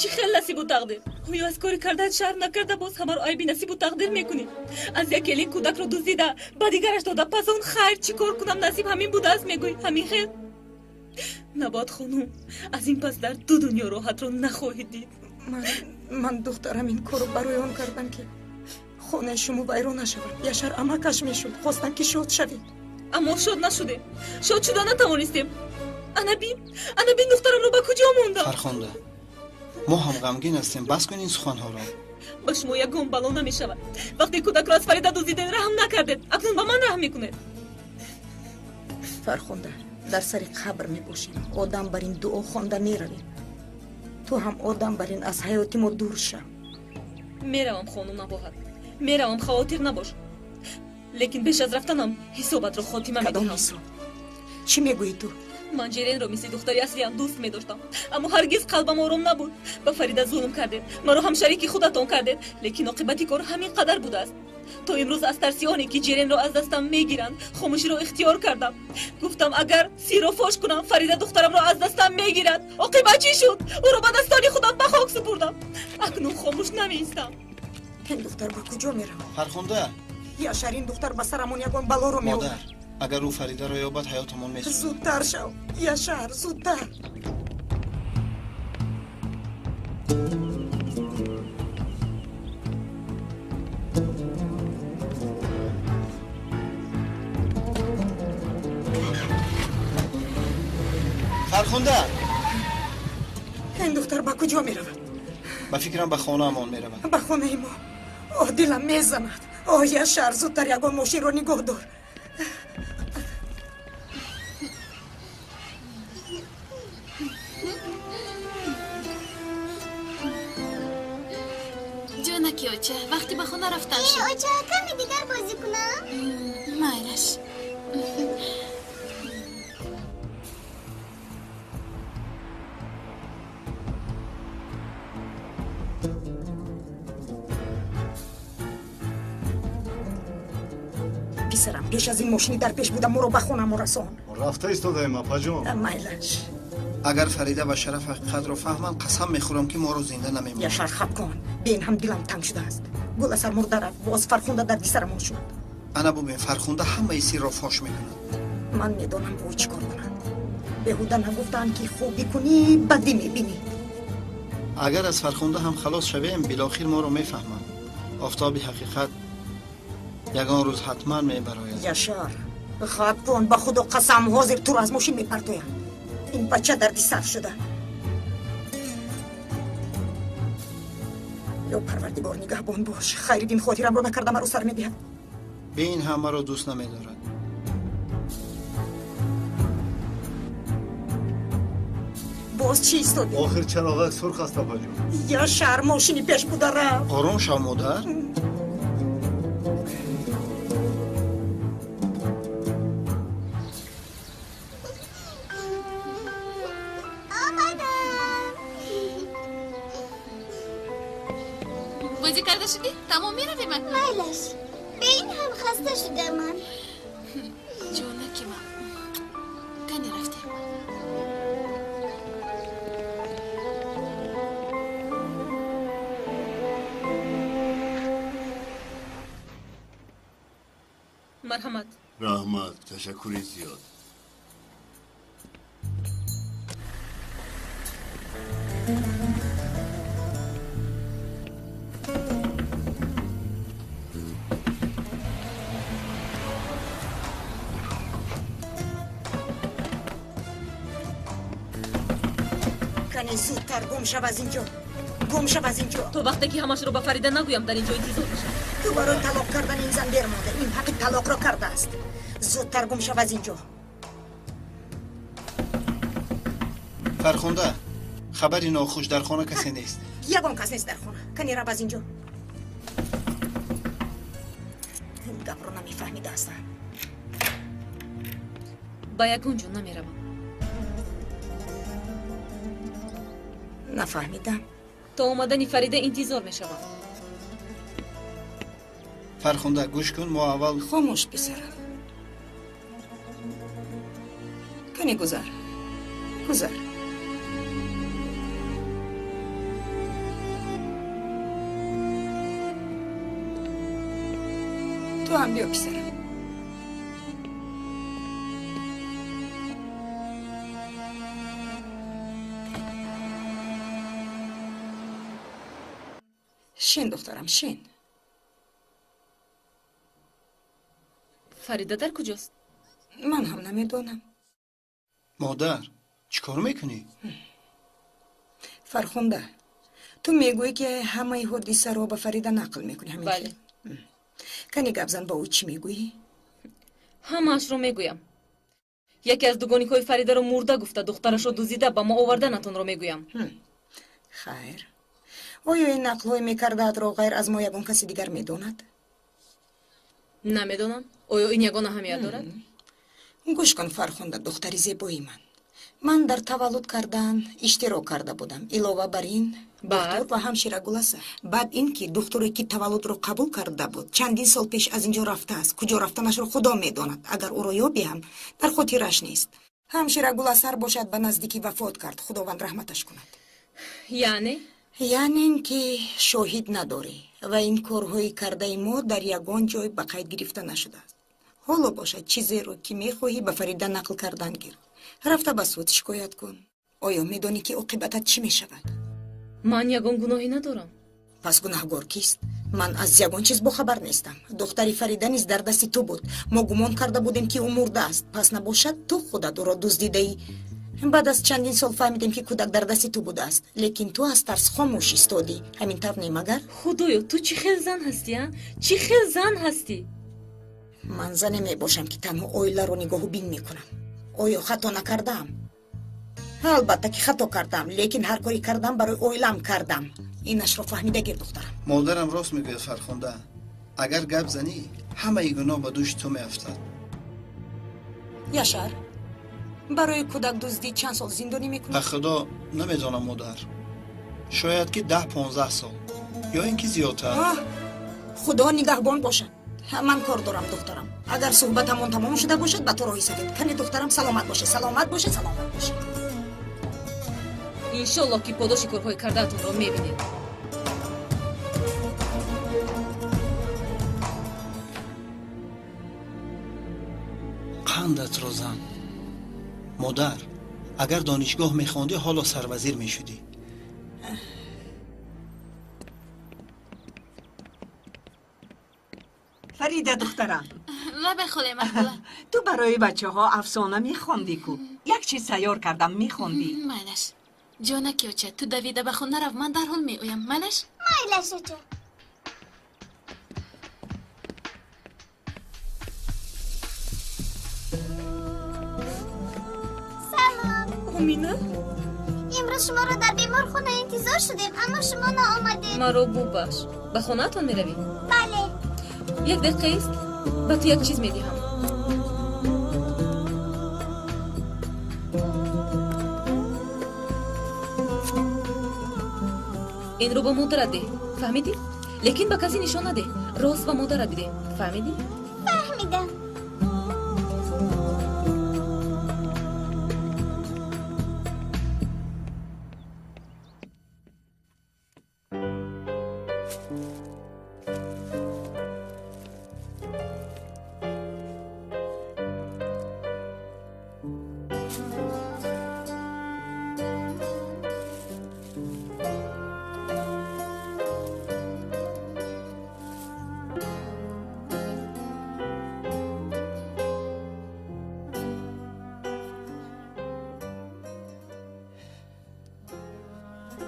Чӣ хел насибу тақдир? Оё аз кори кардаат шарм накарда боз ҳамаро айби насибу тақдир мекунӣ? Аз як келин кӯдакро дуздида ба дигараш дода, пас он хайр чӣ кор кунам, насиб ҳамин будааст мегӯӣ? Ҳамин хел? Набоат хонум, аз ин пас дар ду дунё роҳатро нахоҳед дид. Ман духтарам ин корро барои он кардам ки хонаи шумо вайрон нашавад. Яшар амакаш мешуд, хостам ки шод шавед. Аммо шод нашудем, шод шуда натавонистем. Ана бин, ана бин духтарамро ба куҷо мондам. Фархонда, мо ҳам ғамгин ҳастем, бас кун ин суханҳоро. Ба шумо ягон бало намешавад. Вақте кӯдакро аз Фарида дуздидед, раҳм накардед, акнун ба ман раҳм мекунед. Фархонда, дар сари қабр мебошем, одам бар ин дуо хонда меравем. Ту ҳам одам бар ин аз ҳаёти мо дур шав. Меравам хонум Набоҳат, меравам, хавотир набош. Лекин пеш аз рафтанам ҳисобатро хотима медиҳам. Кадом ҳисоб? Чӣ мегӯӣ ту? Ман Ҷеренро мисли духтари аслиам дӯст медоштам, аммо ҳаргиз қалбам ором набуд. Ба Фарида зулм кардед, маро ҳам шарики худатон кардед, лекин оқибати кор ҳамин қадар будааст. То имрӯз аз тарси оне ки Ҷеренро аз дастам мегиранд, хомӯширо ихтиёр кардам. Гуфтам агар сирро фош кунам, Фарида духтарамро аз дастам мегирад. Оқибат чӣ шуд? Ӯро ба дастони худам ба хок супурдам. Акнун хомӯш намеистам. Ин духтар ба куҷо меравад? Фархунда, Яшар, ин духтар ба сарамон ягон балоро меорад. Модар, агар ӯ Фаридаро ёбад, ҳаётамон месӯзад. Зудтар шав, Яшар, зудтар. Фархунда, ин духтар ба куҷо меравад? Ба фикрам ба хонаамон меравад. Ба хонаи мо? Оҳ, дилам мезанад. Оҳ, Яшар, зудтар ягон мошинро нигоҳ дор. Ҷонаки оча, вақти ба хона рафтан шуд. Оча, каме дигар бозӣ кунам? Майлаш. Писарам, пеш аз ин мошини дар пеш буда моро ба хонамо расон. Рафта истодаем, апаҷон. Майлаш. Агар Фарида ва Шараф ҳақиқатро фаҳманд, қасам мехӯрам ки моро зинда намемонанд. Яшар, хаб кун. Бин ҳам дилам танг шудааст. Гуласар мурда рафт, боз Фархунда дарди сарамон шуд. Ана бубин, Фархунда ҳамаи сирро фош мекунад. Ман медонам бо чӣ кор кунад. Беҳуда нагуфтаанд ки хубӣ кунӣ, бадӣ мебинӣ. Агар аз Фархунда ҳам халос шавем, билохир моро мефаҳманд. Офтоби ҳақиқат ягон рӯз ҳатман мебарояд. Яшар, хаб кун, ба худо қасам, ҳозир туро аз мошин мепартоям. Ин бача дарди сар шуда. Ё Парвардигор, нигаҳбон бош. Хайриддин хотирамро накарда маро сар медиҳад. Бе ин ҳам маро дӯст намедорад. Боз чӣ истодӣ? Охир чароғак сурх аст, апаҷон. Яшар, мошини пеш буда рафт. Ором шав, модар. Бозӣ карда шудӣ? Тамом, меравем акнун. Майлаш, бе ин ҳам хаста шудам ман. Ҷонаки ман, кане рафтем. Марҳамат. Раҳмат, ташаккури зиёд. Кане зудтар гум шав аз инҷо, гум шав аз инҷо. То вақте ки ҳамашро ба Фарида нагӯям, дар инҷо интизор мешавам. Ту барои талоқ кардани ин зан дер монда. Ин ҳаққи талоқро кардааст. Зудтар гум шав аз инҷо. Фархунда, Хабари нохуш, дар хона касе нест. Ягон кас нест дар хона. Кани рав аз инҷо. Ин гапро намефаҳмида ҳастам. Ба ягон ҷо намеравам. Нафаҳмидам. То омадани Фарида интизор мешавам. Фархунда, гӯш кун, мо аввал хомӯш, писарам. Кани гузар, гузар. Ту ҳам биё, писарам. Шин, духтарам, шин. Фарида дар куҷост? Ман ҳам намедонам. Модар, чӣ кор мекунӣ? Фархунда, ту мегӯӣ, ки ҳамаи ҳодисаро ба Фарида нақл мекунӣ, ҳамин? Бале. Кани гап зан, ба ӯ чӣ мегӯӣ? Ҳамаашро мегӯям. Яке аз дугоникҳои Фаридаро мурда гуфта, духтарашро дузида ба мо оварданатонро мегӯям. Хайр. Оё ин нақлҳои мекардаатро ғайр аз мо ягон каси дигар медонад? Намедонам. Оё ин ягон аҳамият дорад? Гӯш кун, Фархунда, духтари зебои ман. Ман дар таваллуд кардан иштирок карда будам. Илова бар ин, духтур ва ҳамшира Гуласа. Баъд ин ки духтуре, ки таваллудро қабул карда буд, чандин сол пеш аз ин ҷо рафтааст. Куҷо рафтанашро Худо медонад. Агар ӯро ёбиҳам, дар хотираш нест. Ҳамшира Гуласар бошад, ба наздикӣ вафот кард. Худованд раҳматаш кунад. Яъне? Яъне ин ки шоҳид надорӣ ва ин корҳои кардаи мо дар ягон ҷой ба қайд гирифта нашудааст. Ҳоло бошад, чизеро, ки мехоҳӣ, ба Фарида нақл кардан гир. Рафта ба суд шикоят кун. Оё медонӣ, ки оқибатат чӣ мешавад? Ман ягон гуноҳе надорам. Пас гунаҳгор кист? Ман аз ягон чиз бохабар нестам. Духтари Фарида низ дар дасти ту буд. Мо гумон карда будем, ки ӯ мурдааст. Пас набошад, ту худат ӯро дуздидаӣ. Баъд аз чандин сол фаҳмидем, ки кӯдак дар дасти ту будааст. Лекин ту аз тарс хомӯш истодӣ. Ҳамин тавр не, магар? Худоё, ту чӣ хел зан ҳастӣ, а? Чӣ хел зан ҳастӣ? Ман зане мебошам, ки танҳо оиларо нигоҳу бин мекунам. Оё хато накардаам? Албатта, ки хато кардам, лекин ҳар коре кардам, барои оилам кардам. Инашро фаҳмида гир, духтарам. Модарам рост мегӯяд, Фархунда. Агар гап занӣ, ҳамаи гуноҳ ба дӯши ту меафтад. Яшар, барои кӯдакдуздӣ чанд сол зиндонӣ мекунӣ? Ба Худо, намедонам, модар. Шояд ки 10-15 сол ё ин ки зиёдтар. Худо нигаҳбон бошад. Ман кор дорам, духтарам. Агар суҳбатамон тамом шуда бошад, ба ту роҳи сафед. Кани, духтарам, саломат боше, саломат боше, саломат боше. Иншоллоҳ, ки подоши корҳои кардаатонро мебинед. Қандатро зан. Модар, агар донишгоҳ мехондӣ, ҳоло сарвазир мешудӣ. Фарида, духтарам. Лабай, холаи Маҳбула. Ту барои бачаҳо афсона мехондӣ ку? Як чиз тайёр кардам, мехондӣ. Майлаш, ҷонаки оча, ту давида ба хона рав, ман дарҳол меоям. Майлаш? Майлаш, оча. Салом. Омина? Имрӯз шуморо дар беморхона интизор шудем, аммо шумо наомадед. Маро бубахш. Ба хонаатон меравӣ? Бале. Як дақиқаист, ба ту як чиз медиҳам. Инро ба модарат деҳ, фаҳмидӣ? Лекин ба касе нишон надеҳ. Рост ба модарат бидеҳ, фаҳмидӣ? Фаҳмидам.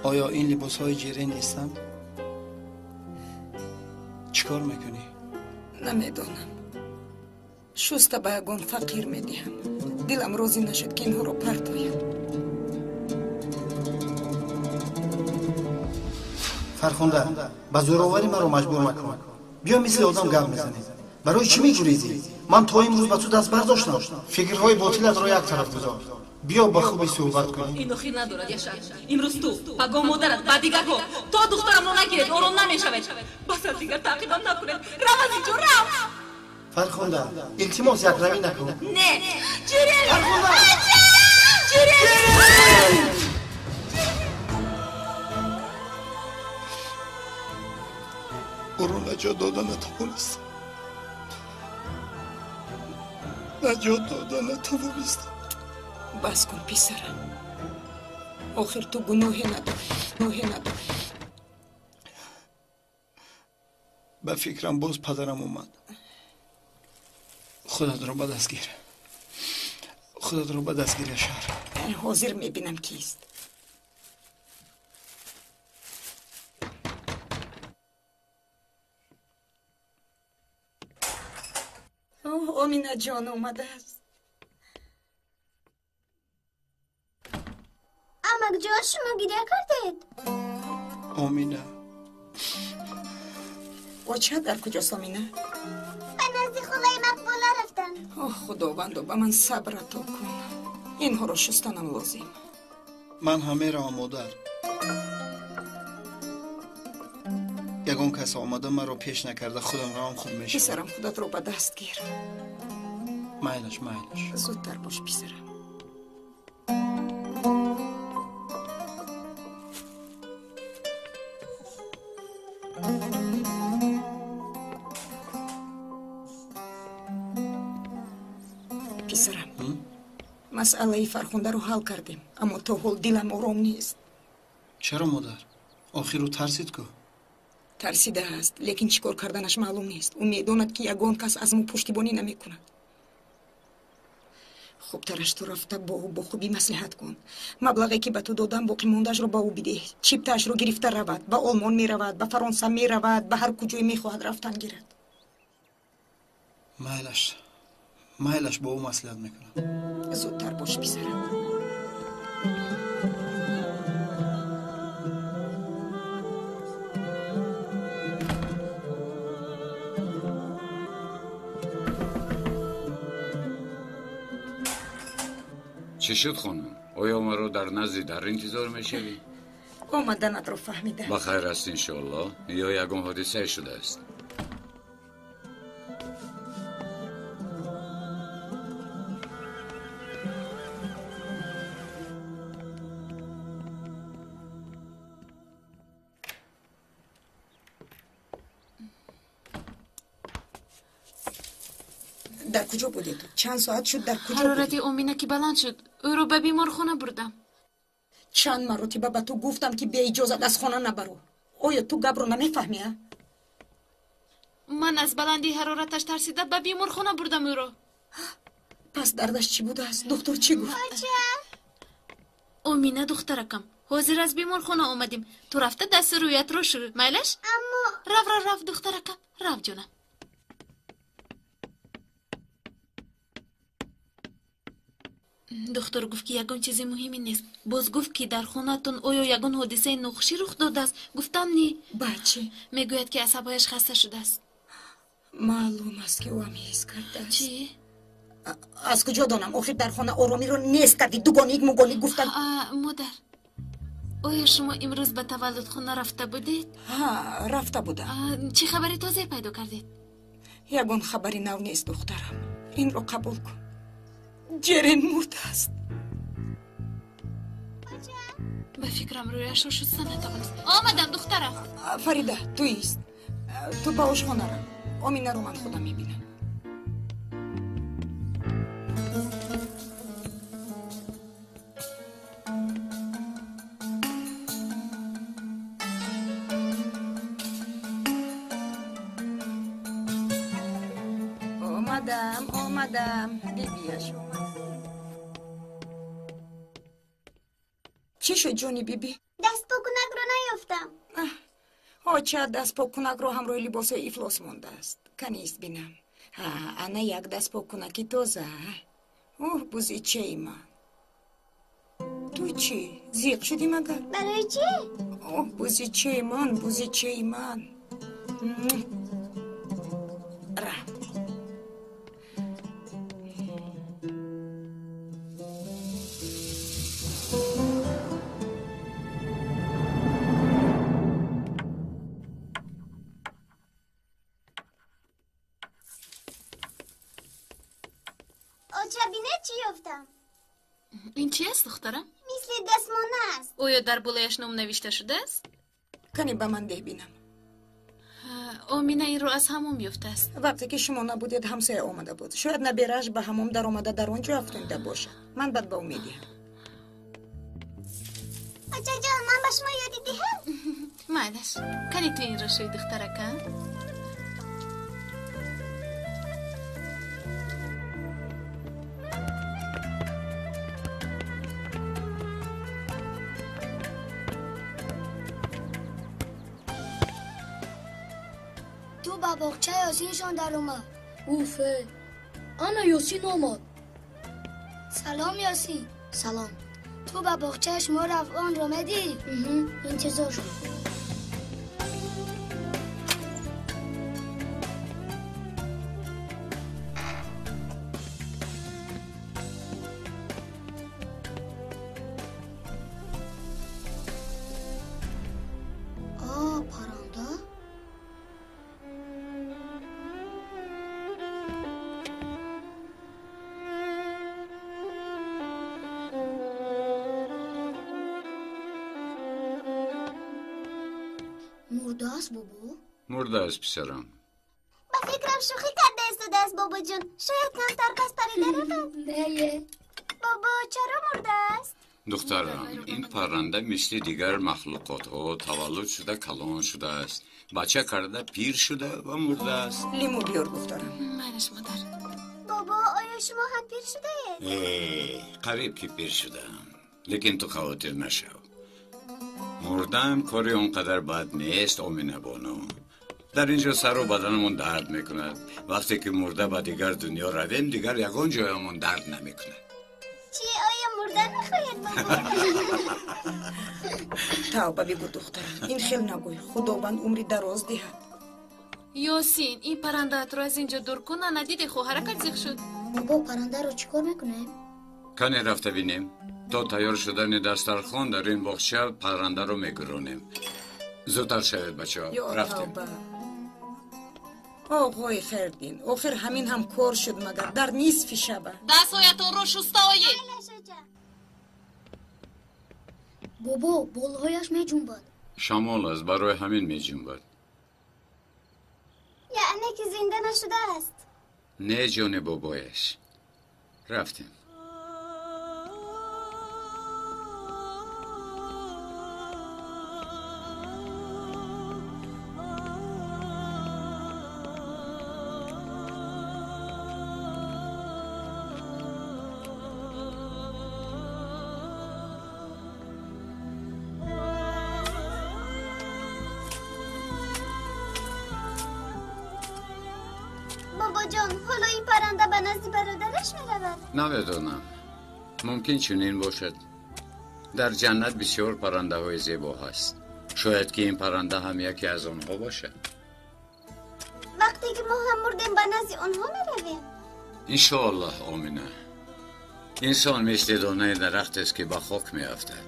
Оё ин либосҳои Ҷирин нестанд? Чӣ кор мекунӣ? Намедонам. Шуста ба ягон фақир медиҳам. Дилам розӣ нашуд, ки инҳоро партоям. Фархунда, ба зӯроварӣ маро маҷбур макун. Биё мисли одам гап мезанем. Барои чӣ мегурезӣ? Ман то имрӯз ба ту даст бардоштам. Фикрҳои ботилатро як тараф гузор. Биё ба хубӣ суҳбат кунем. Ин охир надорад, Яшар. Имрӯз ту, пагоҳ модарат, баъд дигарҳо. То духтарамро нагиред, ором намешавед. Бас аз дигар таъқибам накунед. Рав аз инҷо, рав! Фархунда, илтимос якравӣ накун. Не! Ҷирин! Фархунда! Ҷирин! Ӯро наҷот дода натавонистам. Наҷот дода натавонистам. Бас кун, писарам. Охир ту гуноҳе надорӣ, гуноҳе надорӣ. Ба фикрам боз падарам омад. Худатро ба даст гир. Худатро ба даст гир, Яшар. Ҳозир мебинам кист. Оҳ, Оминаҷон омадааст. Амакҷон, шумо гиря кардед? Омина. Оча дар куҷост, Омина? Ба назди холаи Мақбула рафтанд. Оҳ, Худовандо, ба ман сабр ато кун. Инҳоро шустанам лозим. Ман ҳам меравам, модар. Ягон кас омада маро пеш накарда худам равам хуб мешавад. Писарам, худатро ба даст гир. Майлаш, майлаш. Зудтар бош, писарам. Писарам, масъалаи Фархундаро ҳал кардем, аммо то ҳол дилам ором нест. Чаро, модар? Охир ӯ тарсид ку? Тарсидааст, лекин чӣ кор карданаш маълум нест. Ӯ медонад, ки ягон кас аз мо пуштибонӣ намекунад. Хубтараш ту рафта бо ӯ бо хубӣ маслиҳат кун. Маблағе ки ба ту додам, боқӣ мондаашро ба ӯ бидеҳ. Чиптаашро гирифта равад, ба Олмон меравад, ба Фаронса меравад, ба ҳар куҷое мехоҳад рафтан гирад. Майлаш, майлаш, бо ӯ маслиҳат мекунам. Зудтар бош, писарам. Чӣ шуд, хонум? Оё маро дар назди дар интизор мешавӣ? Омаданатро фаҳмидам. Ба хайр аст, иншоаллоҳ. Ё ягон ҳодисае шудааст? Дар куҷо будед? Чанд соат шуд, дар куҷо будед? Ҳарорати Омина ки баланд шуд, ӯро ба беморхона бурдам. Чанд маротиба ба ту гуфтам, ки беиҷозат аз хона набаро. Оё ту гапро намефаҳмӣ, а? Ман аз баландии ҳарораташ тарсида ба беморхона бурдам ӯро. Пас дардаш чӣ будааст? Духтур чӣ гуфт? Омина, духтаракам, ҳозир аз беморхона омадем. Ту рафта дасту рӯятро шӯ, майлаш? Аммо Рав, рав, рав, духтаракам, рав, ҷонам. Духтур гуфт, ки ягон чизи муҳиме нест. Боз гуфт, ки дар хонаатон оё ягон ҳодисаи нохушӣ рух додааст? Гуфтам, не. Баъд чӣ? Мегӯяд, ки асабҳояш хаста шудааст. Маълум аст, ки ӯ ҳам ҳис кардааст. Чӣ? Аз куҷо донам? Охир дар хона оромиро нест кардӣ. Дугоник мугоник гуфтам. Модар, оё шумо имрӯз ба таваллудхона рафта будед? Ҳа, рафта будам. Чӣ хабари тозае пайдо кардед? Ягон хабари нав нест, духтарам. Инро қабул кун. Ҷерин мурдааст. Ба фикрам, рӯяшро шуста натавонист. Омадам, духтарам. Фарида, ту ист. Ту ба ошхона рав. Оминаро ман худам мебинам. Омадам, омадам. Бибиаш омад. Чӣ шуд, ҷони биби? Дастпокунакро наёфтам. Оча дастпокунакро ҳамроҳи либосҳои ифлос мондааст. Канист бинам. Ҳа, ана як дастпокунаки тоза. Оҳ, бузичаи ман. Ту чӣ? Зиқ шудӣ магар? Барои чӣ? Оҳ, бузичаи ман, бузичаи ман. Ра. Оча, бинед чӣ ёфтам? Ин чи аст, духтарам? Мисли дастмона аст. Оё дар болояш ном навишта шудааст? Кане ба ман деҳ бинам. Омина инро аз ҳамом ёфтааст. Вақте ки шумо набудед, ҳамсоя омада буд. Шояд наберааш ба ҳамом даромада дар он ҷо афтонида бошад. Ман баъд ба ӯ медиҳам. Очаҷон, ман ба шумо ёдӣ диҳам? Майлаш, кани ту инро шӯй, духтарака? Ту ба боғчаи Ёсиншон даромад. Уфе, ана Ёсин омад. Салом, Ёсин. Салом. Ту ба боғчаи шумо рафт, онро медиҳӣ? Интизор шуд. А, парранда? Мурдааст, бобо? Мурдааст, писарам. Ба фикрам шӯхӣ карда истодааст, бобоҷон. Шояд камтар пас парида равад. Не. Бобо, чаро мурдааст? Духтарам, ин парранда мисли дигар махлуқотҳо таваллуд шуда калон шудааст. Бача карда пир шуда ва мурдааст. Лимӯ биёр, духтарам. Майлаш, модар. Бобо, оё шумо ҳам пир шудаед? Қариб ки пир шудаам. Лекин ту хавотир нашав. Мурдан кори он қадар бад нест, Омина бону. Дар ин ҷо сару баданамон дард мекунад. Вақте ки мурда ба дигар дунё равем, дигар ягон ҷоямон дард намекунад. Чӣ, оё мурдан мехоҳед, бобо? Тавба бигӯ, духтарам, ин хел нагӯй. Худованд умри дароз диҳад. Ёсин, ин паррандаатро аз ин ҷо дур кун, ана диде хоҳаракат зиқ шуд. Бобо, паррандаро чӣ кор мекунем? Кане рафта бинем. То тайёр шудани дастархон дар ин боғча паррандаро мегуронем. Зудтар шавед, бачаҳо, Ё рафтем. тавба. Оғои Хайрдин, охир ҳамин ҳам кор шуд, магар дар нисфи шаба. Дастҳоятонро шуста оед. Бобо, болҳояш меҷунбад. Шамол аст, барои ҳамин меҷунбад. Яъне ки зинда нашудааст. Не, ҷони бобояш. Рафтем. Бобоҷон, ҳоло ин парранда ба назди бародараш меравад? Намедонам. Мумкин чунин бошад. Дар ҷаннат бисёр паррандаҳои зебо ҳаст. Шояд ки ин парранда ҳам яке аз онҳо бошад. Вақте ки мо ҳам мурдем, ба назди онҳо меравем? Иншоаллоҳ, Омина. Инсон мисли донаи дарахтест ки ба хок меафтад.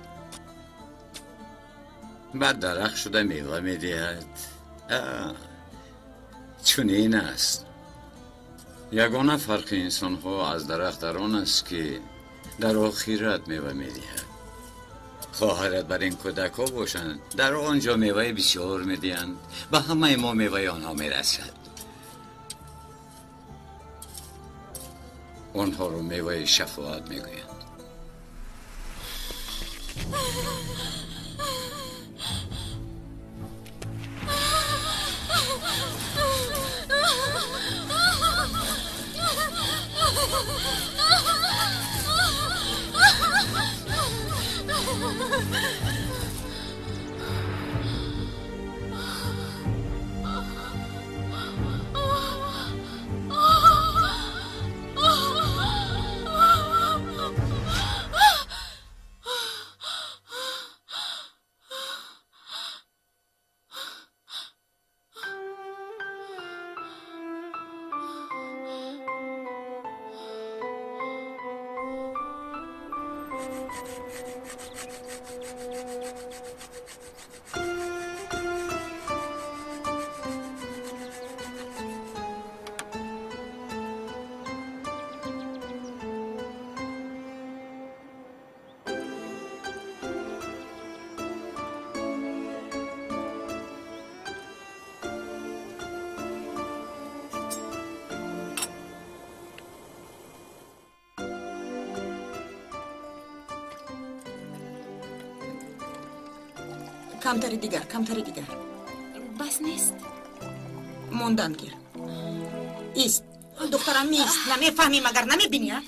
Баъд дарахт шуда мева медиҳад. Чунин аст. Ягона фарқи инсонҳо аз дарахт дар он аст ки дар охират мева медиҳад. Хоҳарат бар ин кӯдакҳо бошанд, дар он ҷо меваи бисёр медиҳанд. Ба ҳамаи мо меваи онҳо мерасад. Онҳоро меваи шафоат мегӯянд. Камтари дигар, камтари дигар. Бас нест? Мондан гир. Ист. Духтарам, ист. Намефаҳмӣ, магар намебинӣ, а?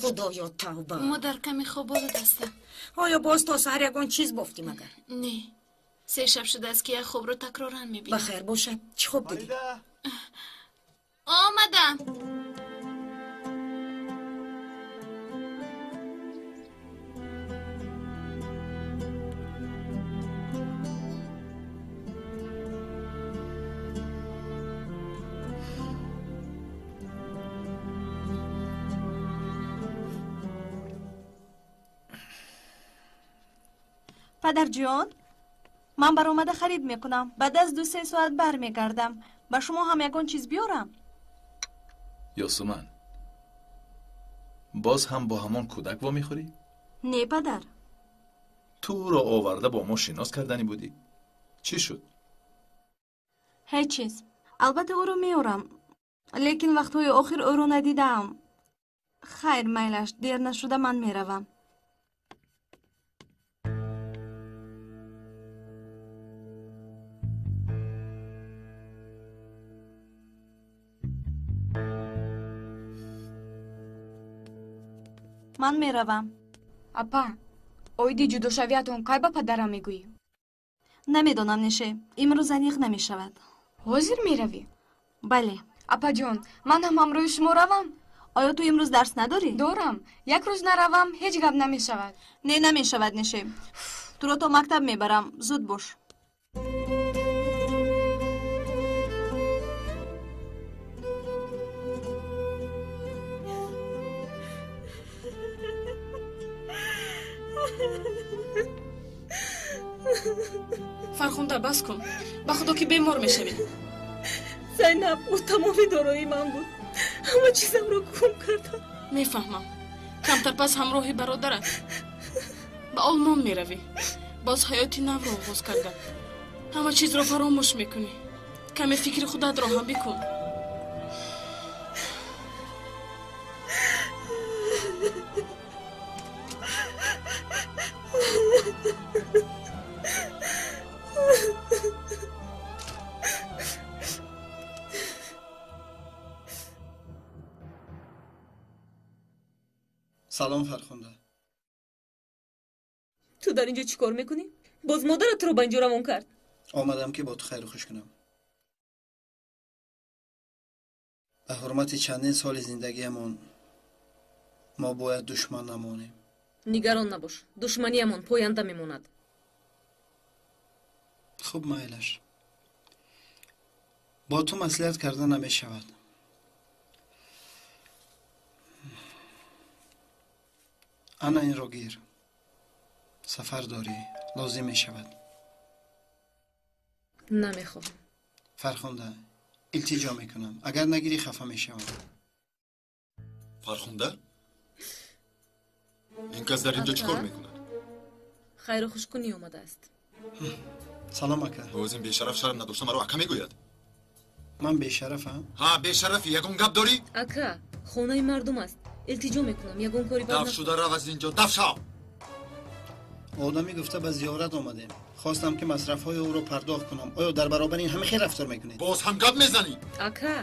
Худоё, тавба. Модар, каме хоболуд ҳастам. Оё боз то саҳар ягон чиз бофтӣ, магар? Не. Се шаб шудааст, ки як хобро такроран мебинам. Ба хайр бошад. Чӣ хоб дидӣ? Омадам. Падарҷон, ман баромада харид мекунам. Баъд аз 2-3 соат бармегардам. Ба шумо ҳам ягон чиз биёрам? Ёсуман, боз ҳам бо ҳамон кӯдак вомехӯрӣ? Не, падар. Ту ӯро оварда бо мо шинос карданӣ будӣ. Чӣ шуд? Ҳеҷ чиз. Албатта ӯро меорам, лекин вақтҳои охир ӯро надидаам. Хайр, майлаш, дер нашуда ман меравам. Ман меравам. Апа, оиди ҷудошавиятон кай ба падарам мегӯӣ? Намедонам, Неше. Имрӯз аниқ намешавад. Ҳозир меравӣ? Бале. Апаҷон, ман ҳам ҳамроҳи шумо равам? Оё ту имрӯз дарс надорӣ? Дорам. Як рӯз наравам, ҳеҷ гап намешавад. Не, намешавад, Неше. Туро то мактаб мебарам. Зуд бош. Фархунда, бас кун. Ба худо ки бемор мешавӣ. Зайнаб, ӯ тамоми дороии ман буд. Ҳама чизамро гум кардам. Мефаҳмам. Камтар пас ҳамроҳи бародарат ба Олмон меравӣ. Боз ҳаёти навро оғоз карда. Ҳама чизро фаромӯш мекунӣ. Каме фикри худатро ҳам бикун. Салом, Фархунда. Ту дар инҷо чӣ кор мекунӣ? Боз модарат туро ба инҷо равон кард. Омадам ки бо ту хайру хуш кунам. Ба ҳурмати чандин соли зиндагиамон мо бояд душман намонем. Нигарон набош, душманиамон поянда мемонад. Хуб, майлаш. Бо ту маслиҳат карда намешавад. Ана инро гир. Сафар дорӣ, лозим мешавад. Намехоҳам. Фархунда, илтиҷо мекунам. Агар нагирӣ хафа мешавам. Фархунда? Ин кас дар инҷо чӣ кор мекунад? Хайру хушкунӣ омадааст. Салом, ака. Боз ин бешараф шарм надошта маро ака мегӯяд. Ман бешарафам? Ҳа, бешарафӣ. Ягон гап дорӣ? Ака, хонаи мардум аст. Илтиҷо мекунам, ягон кори бад Даф шуда рав аз инҷо, даф шав! Одамӣ гуфта ба зиёрат омадем. Хостам ки масрафҳои ӯро пардохт кунам. Оё дар баробари ин ҳама хел рафтор мекунед? Боз ҳам гап мезанӣ? Ака!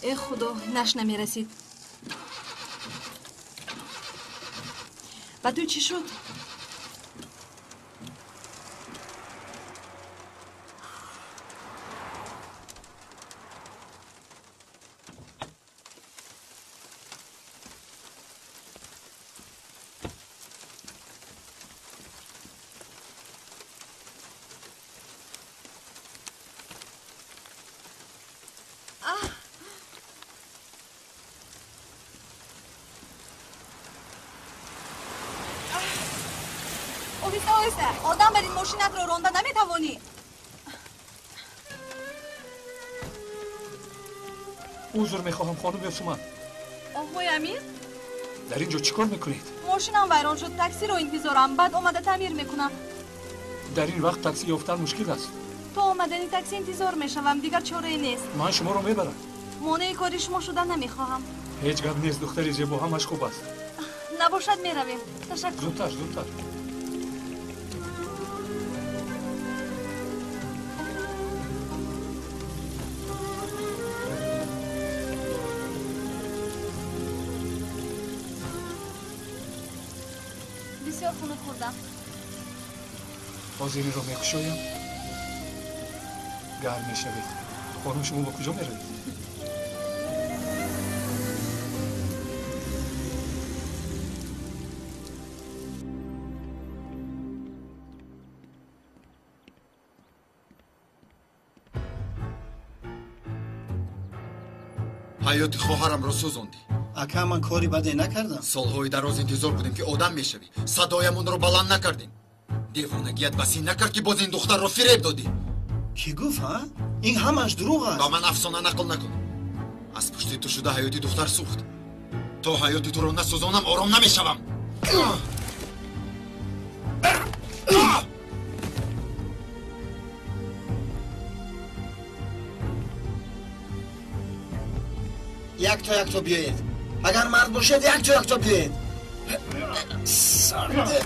Э худо, наш намерасид. Ба ту чӣ шуд? Оҳиста, оҳиста. Одам бар ин мошинатро ронда наметавонӣ. Узр мехоҳам, хонум Ёсуман. Оҳои Амир? Дар ин ҷо чӣ кор мекунед? Мошинам вайрон шуд, таксиро интизорам. Баъд омада таъмир мекунам. Дар ин вақт такси ёфтан мушкил аст. То омадани такси интизор мешавам, дигар чорае нест. Ман шуморо мебарам. Монеи кори шумо шуда намехоҳам. Ҳеҷ гап нест, духтари зебо, ҳамаш хуб аст. Набошад, меравем. Ташаккур. Зудтар, зудтар. Бисёр хунук хӯрдам. Ҳозир инро мекушоям, гарм мешавед. Хонум, шумо ба куҷо меравед? Ҳаёти хоҳарамро сӯзондӣ. Ака, ман кори баде накардам. Солҳои дароз интизор будем, ки одам мешавӣ. Садоямонро баланд накардем. Девонагият басин накард, ки боз ин духтарро фиреб додӣ. Кӣ гуфт, ҳа? Ин ҳамаш дурӯғ аст. Ба ман афсона нақл накун. Аз пушти ту шуда ҳаёти духтар сӯхт. То ҳаёти туро насӯзонам, ором намешавам. Якто якто биёед. Агар мард бошед, якто якто биёед. Сарде.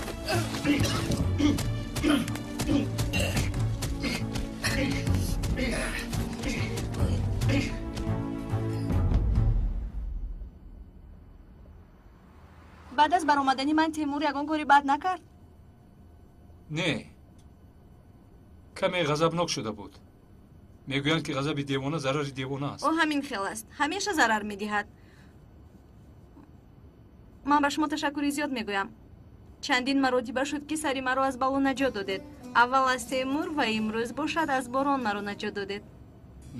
Баъд аз баромадани ман Темур ягон кори бад накард? Не, каме ғазабнок шуда буд. Мегӯянд, ки ғазаби девона зарари девона аст. Ӯ ҳамин хел аст, ҳамеша зарар медиҳад. Ман ба шумо ташаккури зиёд мегӯям. Чандин маротиба шуд, ки сари маро аз бало наҷот додед. Аввал аз Темур ва имрӯз бошад аз борон маро наҷот додед.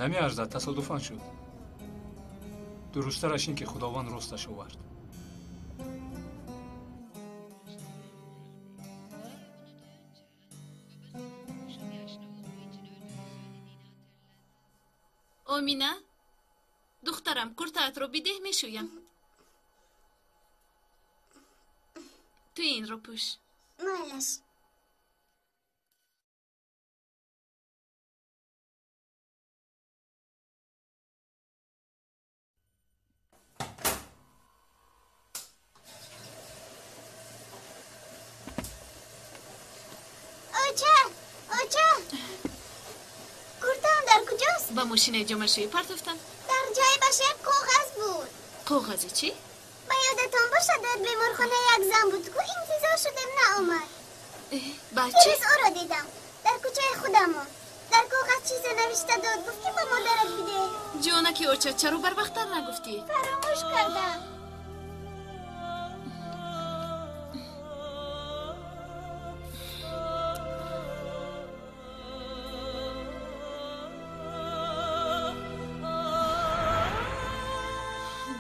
Намеарзад, тасодуфан шуд. Дурусттараш ин, ки Худованд росташ овард. Омина, духтарам, куртаатро бидеҳ, мешӯям. Ту инро пӯш. Майлаш. Оча, оча, куртаам дар куҷост? Ба мошинаи ҷомашӯӣ партофтам. Дар ҷойбаш як коғаз буд. Коғази чӣ? Ба ёдатон бошад, дар беморхона як зан буд, ку интизор шудем, наомад. Баъд чӣ? Дирӯз ӯро дидам дар кӯчаи худамон. Дар коғаз чизе навишта дод, гуфт, ки ба модарат бидеҳ. Ҷонаки оча, чаро барвақттар нагуфтӣ? Фаромӯш кардам.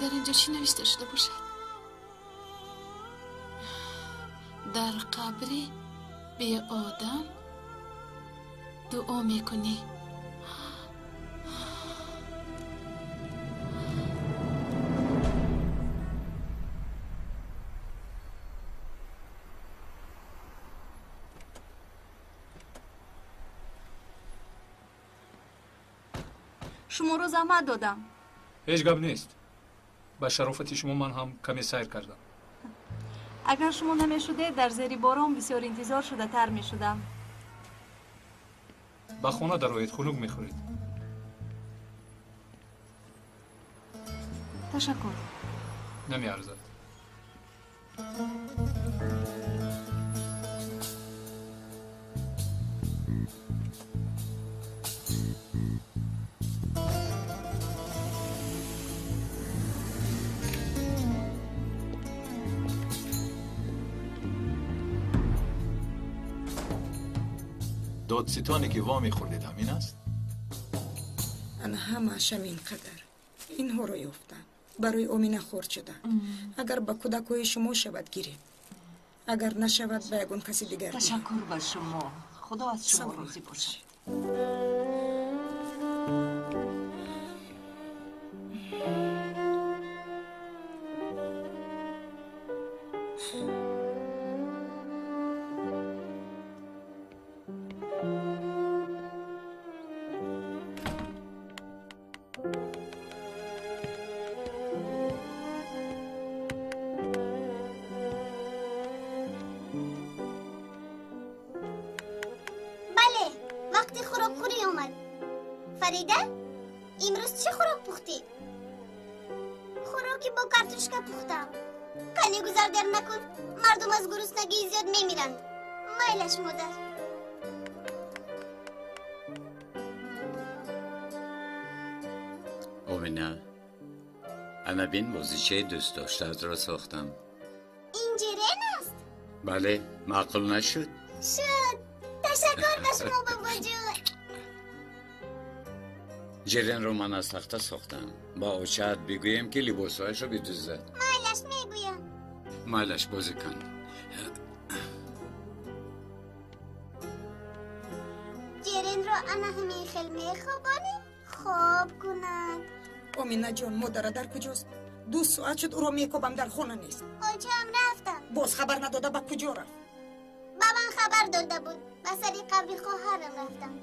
Дар ин ҷо чӣ навишта шуда бошад? Дар қабри беодам дуо мекунӣ. Шуморо заҳмат додам. Ҳеҷ гап нест. Ба шарофати шумо ман ҳам каме сайр кардам. Агар шумо намешудед, дар зери борон бисёр интизор шудатар мешудам. Ба хона дароед, хунук мехӯред. Ташаккур. Намеарзад. Додситоне ки ва мехӯрдед ҳамин аст? Ана ҳамааш ҳамин қадар. Инҳоро ёфтам. Барои Омина хӯрд шуда. Агар ба кӯдакҳои шумо шавад, гиред. Агар нашавад, ба ягон каси дигар. Ташаккур ба шумо. Худо аз шумо розӣ бошад. Фарида, имрӯз чӣ хӯрок пухтӣ? Хӯроки бо картошка пухтам. Қани гузар дер накун, мардум аз гуруснагии зиёд мемиранд. Майлаш, модар. Омина, ана бин бозичаи дӯстдоштаатро сохтам. Ин ҷерен аст? Бале, маъқул нашуд? Шуд. Ташаккур ба шумо, бобоҷон. Ҷеренро ман аз тахта сохтам. Ба очаат бигӯем, ки либосҳояшро бидӯзад. Майлаш, мегӯям. Майлаш, бозӣ кун. Ҷеренро ана ҳамин хел мехобонем, хоб кунад. Оминаҷон, модара дар куҷост? 2 соат шуд ӯро мекобам, дар хона нест. Очаам рафтам. Боз хабар надода ба куҷо рафт? Ба ман хабар дода буд. Ба сари қабри хоҳарам рафтам.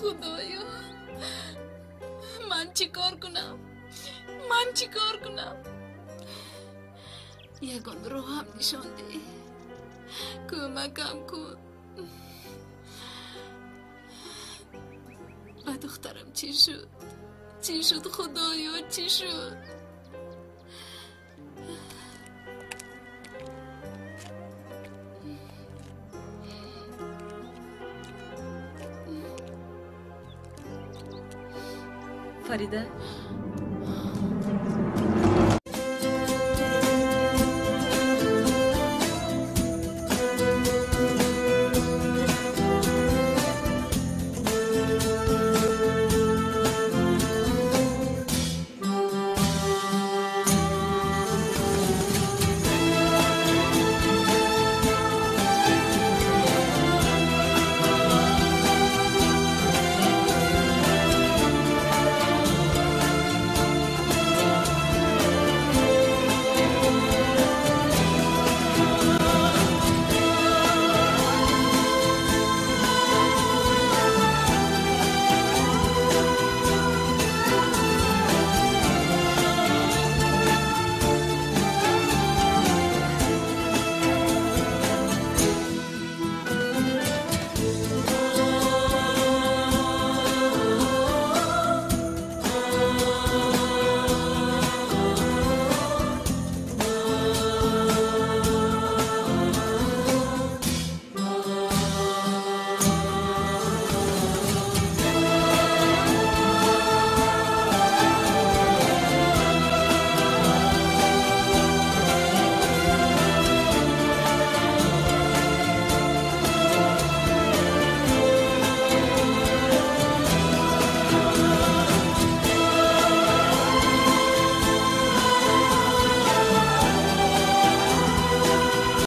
Худоё, ман чӣ кор кунам? Ман чӣ кор кунам? Ягон роҳам нишон деҳ, кӯмакам кун. Ба духтарам чӣ шуд? Чӣ шуд, Худоё, чӣ шуд? Фарида,